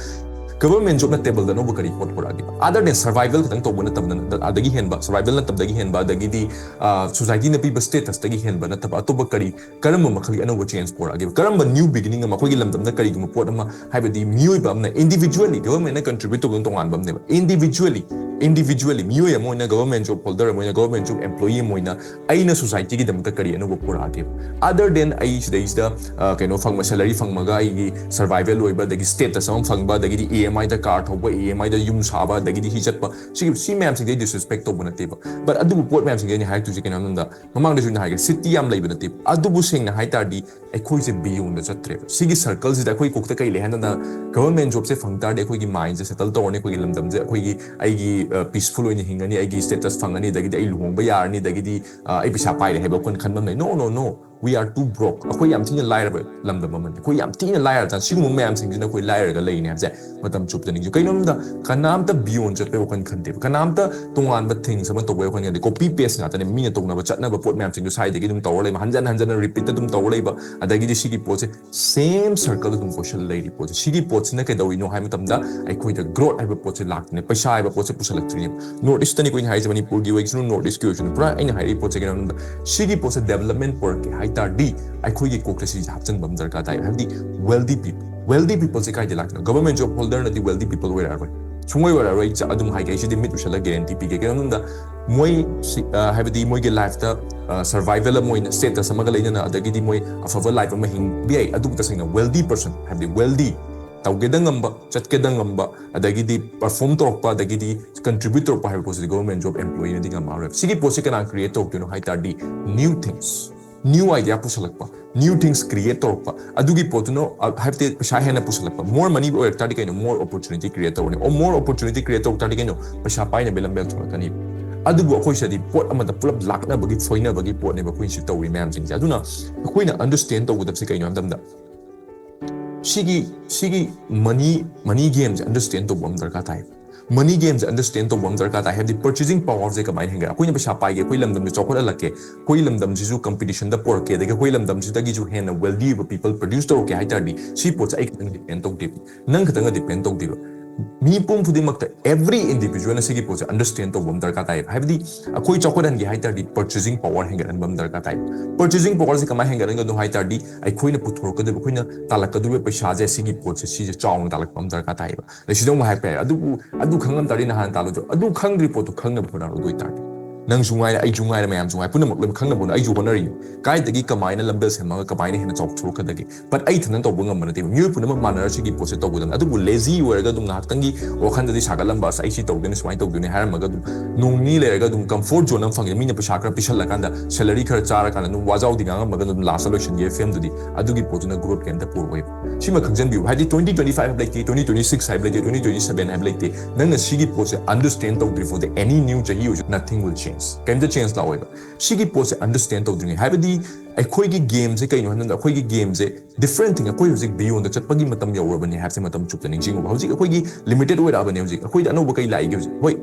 government job ꯅ table ꯗ ꯑꯅꯧꯕ ꯀꯔꯤ ꯄꯣꯠ ꯄꯨꯔꯛꯑꯒꯦ? Other than survival ꯈꯛꯇꯪ ꯇꯧꯕ ꯅꯠꯇꯕ, ꯑꯗꯒꯤ ꯍꯦꯟꯕ, survival ꯅꯠꯇꯕꯗꯒꯤ ꯍꯦꯟꯕ, ꯑꯗꯒꯤꯗꯤ, ꯑ, society ꯅ ꯄꯤꯕ status ꯇꯒꯤ ꯍꯦꯟꯕ ꯅꯠꯇꯕ ꯑꯇꯣꯞꯄ ꯀꯔꯤ, ꯀꯔꯝꯕ ꯃꯈꯜꯒꯤ ꯑꯅꯧꯕ change ꯄꯨꯔꯛꯑꯒꯦ? ꯀꯔꯝꯕ new beginning ꯑꯃ ꯑꯩꯈꯣꯏꯒꯤ ꯂꯝꯗꯝꯗ ꯀꯔꯤꯒꯨꯝꯕ ꯄꯣꯠ ꯑꯃ, ꯍꯥꯏꯕꯗꯤ ꯃꯤꯑꯣꯏꯕ ꯑꯃꯅ individually, government ꯅ contribute ꯇꯧꯕꯗꯨꯅ ꯇꯣꯉꯥꯟꯕ ꯑꯃꯅꯦꯕ, individually, individually ꯃꯤꯑꯣꯏ ꯑꯃ ꯑꯣꯏꯅ, government job holder ꯑꯃ ꯑꯣꯏꯅ, government job employee ꯑꯃ ꯑꯣꯏꯅ ꯑꯩꯅ society ꯒꯤꯗꯃꯛꯇ ꯀꯔꯤ ꯑꯅꯧꯕ ꯄꯨꯔꯛꯑꯒꯦ? Other than ꯑꯩ ꯁꯤꯗꯩꯁꯤꯗ, ꯑ, ꯀꯩꯅꯣ ꯐꯪꯕ, salary ꯐꯪꯕꯒ ꯑꯩꯒꯤ survival ꯑꯣꯏꯕ, ꯑꯗꯒꯤ status ꯑꯃ ꯐꯪꯕ, ꯑꯗꯒꯤꯗꯤ E M I the car ꯊꯧꯕ, E M I ꯗ ꯌꯨꯝ ꯁꯥꯕ, ꯑꯗꯒꯤꯗꯤ ꯁꯤ ꯆꯠꯄ, ꯁꯤ, ꯁꯤ ꯃꯌꯥꯝꯁꯤꯡꯁꯦ ꯑꯩ disrespect ꯇꯧꯕ ꯅꯠꯇꯦꯕ. But ꯑꯗꯨꯕꯨ ꯄꯣꯠ ꯃꯌꯥꯝꯁꯤꯡꯁꯦ ꯑꯩꯅ ꯍꯥꯏꯔꯛꯇꯣꯏꯁꯦ ꯀꯩꯅꯣ ꯍꯥꯏꯕ ꯃꯇꯝꯗ, ꯃꯃꯥꯡꯗꯁꯨ ꯑꯩꯅ ꯍꯥꯏꯒꯦ, city ꯌꯥꯝ ꯂꯩꯕ ꯅꯠꯇꯦꯕ. ꯑꯗꯨꯕꯨ ꯁꯦꯡꯅ ꯍꯥꯏ ꯇꯥꯔꯗꯤ, ꯑꯩꯈꯣꯏꯁꯦ beyond ꯗ ꯆꯠꯇ꯭ꯔꯦꯕ. ꯁꯤꯒꯤ circle ꯁꯤꯗ ꯑꯩꯈꯣꯏ ꯀꯣꯛꯇ ꯀꯩ ꯂꯩ ꯍꯥꯏ ꯃꯇꯝꯗ, government job ꯁꯦ ꯐꯪ ꯇꯥꯔꯗꯤ ꯑꯩꯈꯣꯏꯒꯤ mind ꯁꯦ settle ꯇꯧꯔꯅꯤ, ꯑꯩꯈꯣꯏꯒꯤ ꯂꯝꯗꯝꯁꯦ, ꯑꯩꯈꯣꯏꯒꯤ, ꯑꯩꯒꯤ, ꯑ, peaceful ꯑꯣꯏꯅ ꯍꯤꯡꯉꯅꯤ, ꯑꯩꯒꯤ status ꯐꯪꯉꯅꯤ, ꯑꯗꯒꯤꯗꯤ ꯑꯩ ꯂꯨꯍꯣꯡꯕ ꯌꯥꯔꯅꯤ, ꯑꯗꯒꯤꯗꯤ, ꯑ, ꯑꯩ ꯄꯩꯁꯥ ꯄꯥꯏꯔꯦ ꯍꯥꯏꯕ ꯋꯥꯈꯜ ꯈꯟꯕ ꯑꯃ ꯂꯩ. No, no, no. We are too broke. ꯑꯩꯈꯣꯏ ꯌꯥꯝ ꯊꯤꯅ ꯂꯥꯏꯔꯕ ꯂꯝꯗꯝ ꯑꯃꯅꯤ꯫ ꯑꯩꯈꯣꯏ ꯌꯥꯝ ꯊꯤꯅ ꯂꯥꯏꯔꯖꯥꯠꯅꯤ꯫ ꯁꯤꯒꯨꯝꯕ ꯃꯌꯥꯝꯁꯤꯡꯁꯤꯅ ꯑꯩꯈꯣꯏ ꯂꯥꯏꯔꯒ ꯂꯩꯅꯦ ꯍꯥꯏꯕꯁꯦ ꯃꯇꯝ ꯆꯨꯞꯇ ꯅꯤꯡꯁꯤꯡꯉꯨ꯫ ꯀꯩꯅꯣꯝꯗ ꯀꯅꯥꯝꯇ beyond ꯆꯠꯄꯩ ꯋꯥꯈꯜ ꯈꯟꯗꯦꯕ꯫ ꯀꯅꯥꯝꯇ ꯇꯣꯉꯥꯟꯕ things ꯑꯃ ꯇꯧꯕꯩ ꯋꯥꯈꯜ ꯈꯟꯗꯦ꯫ Copy paste ꯉꯥꯛꯇꯅꯦ꯫ ꯃꯤꯅ ꯇꯧꯅꯕ ꯆꯠꯅꯕ ꯄꯣꯠ ꯃꯌꯥꯝꯁꯤꯡꯗꯣ ꯁ꯭ꯋꯥꯏꯗꯒꯤ ꯑꯗꯨꯝ ꯇꯧꯔ ꯂꯩꯕ, ꯍꯟꯖꯟ ꯍꯟꯖꯟꯅ repeat ꯑꯗꯨꯝ ꯇꯧꯔ ꯂꯩꯕ꯫ ꯑꯗꯒꯤꯗꯤ ꯁꯤꯒꯤ ꯄꯣꯠꯁꯦ same circle ꯑꯗꯨꯝ ꯀꯣꯏꯁꯜꯂ ꯂꯩꯔꯤ ꯄꯣꯠꯁꯦ꯫ ꯁꯤꯒꯤ ꯄꯣꯠꯁꯤꯅ ꯀꯩꯗꯧꯔꯤꯅꯣ ꯍꯥꯏꯕ ꯃꯇꯝꯗ ꯑꯩꯈꯣꯏꯗ growth ꯍꯥꯏꯕ ꯄꯣꯠꯁꯦ ꯂꯥꯛꯇ꯭ꯔꯤꯅꯦ, ꯄꯩꯁꯥ ꯍꯥꯏꯕ ꯄꯣꯠꯁꯦ ꯄꯨꯁꯜꯂꯛꯇ꯭ꯔꯤꯅꯦ꯫ North East ꯇꯅꯤ ꯑꯩꯈꯣꯏꯅ ꯍꯥꯏꯔꯤꯁꯦ, ꯃꯅꯤꯄꯨꯔꯒꯤ ꯑꯣꯏꯒꯤꯁꯅꯨ, North East ꯀꯤ ꯑꯣꯏꯒꯤꯁꯅꯨ, ꯄꯨꯔꯥ ꯑꯩꯅ ꯍꯥꯏꯔꯤꯕ ꯄꯣꯠꯁꯦ ꯀꯩꯅꯣ ꯍꯥꯏꯕꯗ, ꯁꯤꯒꯤ ꯄꯣꯠꯁꯦ development ꯄꯨꯔꯛꯀꯦ ꯍꯥꯏ ꯇꯥꯔꯗꯤ ꯑꯩꯈꯣꯏꯒꯤ ꯀꯣꯛꯇ ꯁꯤꯁꯦ ꯍꯥꯞꯆꯤꯟꯕ ꯑꯃ ꯗꯔꯀꯥꯔ ꯇꯥꯏ꯫ ꯍꯥꯏꯕꯗꯤ wealthy people, wealthy people ꯁꯦ ꯀꯥꯏꯗ ꯂꯥꯛꯇꯣꯏꯅꯣ? Government job holder ꯅꯗꯤ wealthy people ꯑꯣꯏꯔꯛꯑꯔꯣꯏ, ꯁꯨꯡꯑꯣꯏ ꯑꯣꯏꯔꯛꯑꯔꯣꯏ꯫ ꯑꯩ ꯑꯗꯨꯝ ꯍꯥꯏꯒꯦ, ꯑꯩ ꯁꯤꯗꯤ ꯃꯤꯠ ꯎꯁꯜꯂ guarantee ꯄꯤꯒꯦ꯫ ꯀꯩꯅꯣ ꯍꯥꯏꯕꯗ ꯃꯣꯏ ꯁꯤ, ꯑ, ꯍꯥꯏꯕꯗꯤ ꯃꯣꯏꯒꯤ life ꯇ, ꯑ, survival ꯑꯃ ꯑꯣꯏꯅ status ꯑꯃꯒ ꯂꯩꯅꯅ, ꯑꯗꯒꯤꯗꯤ ꯃꯣꯏ ꯑꯐꯕ life ꯑꯃ ꯍꯤꯡꯕ ꯌꯥꯏ꯫ ꯑꯗꯨꯕꯨ ꯇꯁꯦꯡꯅ wealthy person, ꯍꯥꯏꯕꯗꯤ wealthy, ꯇꯧꯒꯦꯗ ꯉꯝꯕ, ꯆꯠꯀꯦꯗ ꯉꯝꯕ, ꯑꯗꯒꯤꯗꯤ perform ꯇꯧꯔꯛꯄ, ꯑꯗꯒꯤꯗꯤ contribute ꯇꯧꯔꯛꯄ ꯍꯥꯏꯕ ꯄꯣꯠꯁꯤꯗꯤ government job employee ꯅꯗꯤ ꯉꯝꯃꯛꯑꯔꯣꯏ꯫ ꯁꯤꯒꯤ ꯄꯣꯠꯁꯤ ꯀꯅꯥ create ꯇꯧꯔꯛꯇꯣꯏꯅꯣ ꯍꯥꯏ ꯇꯥꯔꯗꯤ, new things, new idea ꯄꯨꯁꯜꯂꯛꯄ, new things create ꯇꯧꯔꯛꯄ, ꯑꯗꯨꯒꯤ ꯄꯣꯠꯇꯨꯅ, ꯑ, ꯍꯥꯏꯕꯗꯤ ꯄꯩꯁꯥ ꯍꯦꯟꯅ ꯄꯨꯁꯜꯂꯛꯄ꯫ More money ꯑꯣꯏꯔꯛ ꯇꯥꯔꯗꯤ ꯀꯩꯅꯣ? More opportunity create ꯇꯧꯔꯅꯤ꯫ ꯑꯣ, more opportunity create ꯇꯧꯔꯛ ꯇꯥꯔꯗꯤ ꯀꯩꯅꯣ? ꯄꯩꯁꯥ ꯄꯥꯏꯅꯕ ꯂꯝꯕꯦꯜ ꯊꯣꯛꯂꯛꯀꯅꯤ꯫ ꯑꯗꯨꯕꯨ ꯑꯩꯈꯣꯏ ꯁꯤꯗꯗꯤ ꯄꯣꯠ ꯑꯃꯗ ꯄꯨꯂꯞ ꯂꯥꯛꯅꯕꯒꯤ, ꯐꯣꯏꯅꯕꯒꯤ ꯄꯣꯠꯅꯦꯕ ꯑꯩꯈꯣꯏꯅ ꯁꯤ ꯇꯧꯔꯤ ꯃꯌꯥꯝꯁꯤꯡꯁꯦ꯫ ꯑꯗꯨꯅ ꯑꯩꯈꯣꯏꯅ understand ꯇꯧꯒꯗꯕꯁꯦ ꯀꯩꯅꯣ ꯍꯥꯏꯕ ꯃꯇꯝꯗ, ꯁꯤꯒꯤ, ꯁꯤꯒꯤ money, money game ꯁꯦ understand ꯇꯧꯕ ꯑꯃ ꯗꯔꯀꯥꯔ ꯇꯥꯏ꯫ Money game ꯁꯦ understand ꯇꯧꯕ ꯑꯃ ꯗꯔꯀꯥꯔ ꯇꯥꯏ꯫ ꯍꯥꯏꯕꯗꯤ purchasing power ꯁꯦ ꯀꯃꯥꯏꯅ ꯍꯦꯟꯒꯠ-, ꯑꯩꯈꯣꯏꯅ ꯄꯩꯁꯥ ꯄꯥꯏꯒꯦ, ꯑꯩꯈꯣꯏ ꯂꯝꯗꯝꯁꯦ ꯆꯥꯎꯈꯠꯍꯜꯂꯛꯀꯦ, ꯑꯩꯈꯣꯏ ꯂꯝꯗꯝꯁꯤꯁꯨ competition ꯗ ꯄꯨꯔꯛꯀꯦ, ꯑꯗꯒꯤ ꯑꯩꯈꯣꯏ ꯂꯝꯗꯝꯁꯤꯗꯒꯤꯁꯨ ꯍꯦꯟꯅ wealthy ꯑꯣꯏꯕ people produce ꯇꯧꯔꯛꯀꯦ ꯍꯥꯏ ꯇꯥꯔꯗꯤ, ꯁꯤ ꯄꯣꯠꯁꯦ ꯑꯩ ꯈꯛꯇꯪ depend ꯇꯧꯗꯦꯕ, ꯅꯪ ꯈꯛꯇꯪꯅ depend ꯇꯧꯗꯦꯕ꯫ ꯃꯤꯄꯨꯝ ꯈꯨꯗꯤꯡꯃꯛꯇ, every individual ꯅ ꯁꯤꯒꯤ ꯄꯣꯠꯁꯦ understand ꯇꯧꯕ ꯑꯃ ꯗꯔꯀꯥꯔ ꯇꯥꯏꯌꯦꯕ꯫ ꯍꯥꯏꯕꯗꯤ ꯑꯩꯈꯣꯏ ꯆꯥꯎꯈꯠꯍꯟꯒꯦ ꯍꯥꯏ ꯇꯥꯔꯗꯤ purchasing power ꯍꯦꯟꯒꯠꯍꯟꯕ ꯑꯃ ꯗꯔꯀꯥꯔ ꯇꯥꯏ꯫ Purchasing power ꯁꯦ ꯀꯃꯥꯏꯅ ꯍꯦꯟꯒꯠꯍꯟꯒꯗꯣ ꯍꯥꯏ ꯇꯥꯔꯗꯤ, ꯑꯩꯈꯣꯏꯅ ꯄꯨꯊꯣꯔꯛꯀꯗꯕ, ꯑꯩꯈꯣꯏꯅ ꯇꯥꯜꯂꯛꯀꯗꯧꯔꯤꯕ ꯄꯩꯁꯥꯁꯦ, ꯁꯤꯒꯤ ꯄꯣꯠꯁꯦ, ꯁꯤꯁꯦ ꯆꯥꯎꯅ ꯇꯥꯜꯂꯛꯄ ꯑꯃ ꯗꯔꯀꯥꯔ ꯇꯥꯏꯌꯦꯕ꯫ ꯑꯗ ꯁꯤꯗ ꯑꯃꯨꯛ ꯍꯥꯏꯔꯛꯄ ꯌꯥꯏ, "ꯑꯗꯨꯕꯨ, ꯑꯗꯨ ꯈꯪꯉꯝ ꯇꯥꯔꯗꯤ ꯅꯍꯥꯟ ꯇꯥꯜꯂꯣꯏꯗ꯭ꯔꯣ?" ꯑꯗꯨ ꯈꯪꯗ꯭ꯔꯤ ꯄꯣꯠꯇꯣ ꯈꯪꯅꯕ ꯍꯣꯠꯅꯔꯣ꯫ ꯑꯗꯨ ꯑꯣꯏꯇꯥꯔꯗꯤ ꯅꯪꯁꯨ ꯉꯥꯏꯔꯦ, ꯑꯩꯁꯨ ꯉꯥꯏꯔꯦ, ꯃꯌꯥꯝꯁꯨ ꯉꯥꯏꯔꯦ, ꯄꯨꯝꯅꯃꯛ ꯂꯣꯏꯅ ꯈꯪꯅꯕ ꯍꯣꯠꯅ-, ꯑꯩꯁꯨ ꯍꯣꯠꯅꯔꯤꯅꯤ꯫ ꯀꯥꯏꯗꯒꯤ ꯀꯃꯥꯏꯅ ꯂꯝꯕꯦꯜ ꯁꯦꯝꯃꯒ ꯀꯃꯥꯏꯅ ꯍꯦꯟꯅ ꯆꯥꯎꯊꯣꯛꯀꯗꯒꯦ? But ꯑꯩ ꯏꯊꯟꯗ ꯇꯧꯕ ꯉꯝꯕ ꯅꯠꯇꯦꯕ꯫ ꯃꯤꯑꯣꯏ ꯄꯨꯝꯅꯃꯛ ꯃꯥꯟꯅꯔ ꯁꯤꯒꯤ ꯄꯣꯠꯁꯦ ꯇꯧꯒꯗꯕꯅꯤ꯫ ꯑꯗꯨꯕꯨ lazy ꯑꯣꯏꯔꯒ ꯑꯗꯨꯝ ꯉꯥꯏꯍꯥꯛꯇꯪꯒꯤ ꯋꯥꯈꯜꯗꯗꯤ ꯁꯥꯒꯠꯂꯝꯕ, "ꯑꯁ, ꯑꯩ ꯁꯤ ꯇꯧꯗꯣꯏꯅꯤ, ꯁꯨꯃꯥꯏꯅ ꯇꯧꯗꯣꯏꯅꯤ" ꯍꯥꯏꯔꯝꯃꯒ ꯑꯗꯨꯝ ꯅꯣꯡ ꯅꯤꯅꯤ ꯂꯩꯔꯒ ꯑꯗꯨꯝ comfort zone ꯑꯃ ꯐꯪꯉꯦ꯫ ꯃꯤꯅ ꯄꯩꯁꯥ ꯈꯔ ꯄꯤꯁꯜꯂꯀꯥꯟꯗ, salary ꯈꯔ ꯆꯥꯔꯀꯥꯟꯗ ꯑꯗꯨꯝ ꯋꯥꯖꯥꯎꯗꯤ ꯉꯥꯡꯉꯝꯃꯒ ꯑꯗꯨꯝ last ꯇ ꯂꯣꯏꯁꯤꯟꯒꯦ ꯐꯤꯕꯝꯗꯨꯗꯤ ꯑꯗꯨꯒꯤ ꯄꯣꯠꯇꯨꯅ growth ꯀꯩꯝꯇ ꯄꯨꯔꯛꯑꯣꯏꯕ꯫ ꯁꯤꯃ ꯈꯪꯖꯟꯕꯤꯌꯨ꯫ ꯍꯥꯏꯗꯤ twenty twenty five ꯍꯥꯏꯕ ꯂꯩꯇꯦ, twenty twenty six ꯍꯥꯏꯕ ꯂꯩꯇꯦ, twenty twenty seven ꯍꯥꯏꯕ ꯂꯩꯇꯦ꯫ ꯅꯪꯅ ꯁꯤꯒꯤ ꯄꯣꯠꯁꯦ understand ꯇꯧꯗ꯭ꯔꯤ ꯐꯥꯎꯗ any new ꯆꯍꯤ ꯑꯣꯏꯔꯁꯨ nothing will change꯫ ꯀꯩꯝꯇ ꯆꯦꯟꯖ ꯂꯥꯛꯑꯣꯏꯕ꯫ ꯁꯤꯒꯤ ꯄꯣꯠꯁꯦ ꯑꯟꯗꯔꯁ꯭ꯇꯦꯟ ꯇꯧꯗ꯭ꯔꯤꯉꯩ, ꯍꯥꯏꯕꯗꯤ ꯑꯩꯈꯣꯏꯒꯤ ꯒꯦꯝꯁꯦ ꯀꯩꯅꯣ ꯍꯥꯏꯕꯗ ꯑꯩꯈꯣꯏꯒꯤ ꯒꯦꯝꯁꯦ ꯗꯤꯐ꯭ꯔꯦꯟ ꯊꯤꯡ, ꯑꯩꯈꯣꯏ ꯍꯧꯖꯤꯛ ꯕꯤꯌꯣꯟꯗ ꯆꯠꯄꯒꯤ ꯃꯇꯝ ꯌꯧꯔꯕꯅꯤ ꯍꯥꯏꯕꯁꯦ ꯃꯇꯝ ꯆꯨꯞꯇ ꯅꯤꯡꯁꯤꯡꯉꯨꯕ꯫ ꯍꯧꯖꯤꯛ ꯑꯩꯈꯣꯏꯒꯤ ꯂꯤꯃꯤꯇꯦꯠ ꯑꯣꯏꯔꯛꯑꯕꯅꯦ꯫ ꯍꯧꯖꯤꯛ ꯑꯩꯈꯣꯏꯗ ꯑꯅꯧꯕ ꯀꯩ ꯂꯥꯛꯏꯒꯦ? ꯍꯧꯖꯤꯛ ꯍꯣꯏ,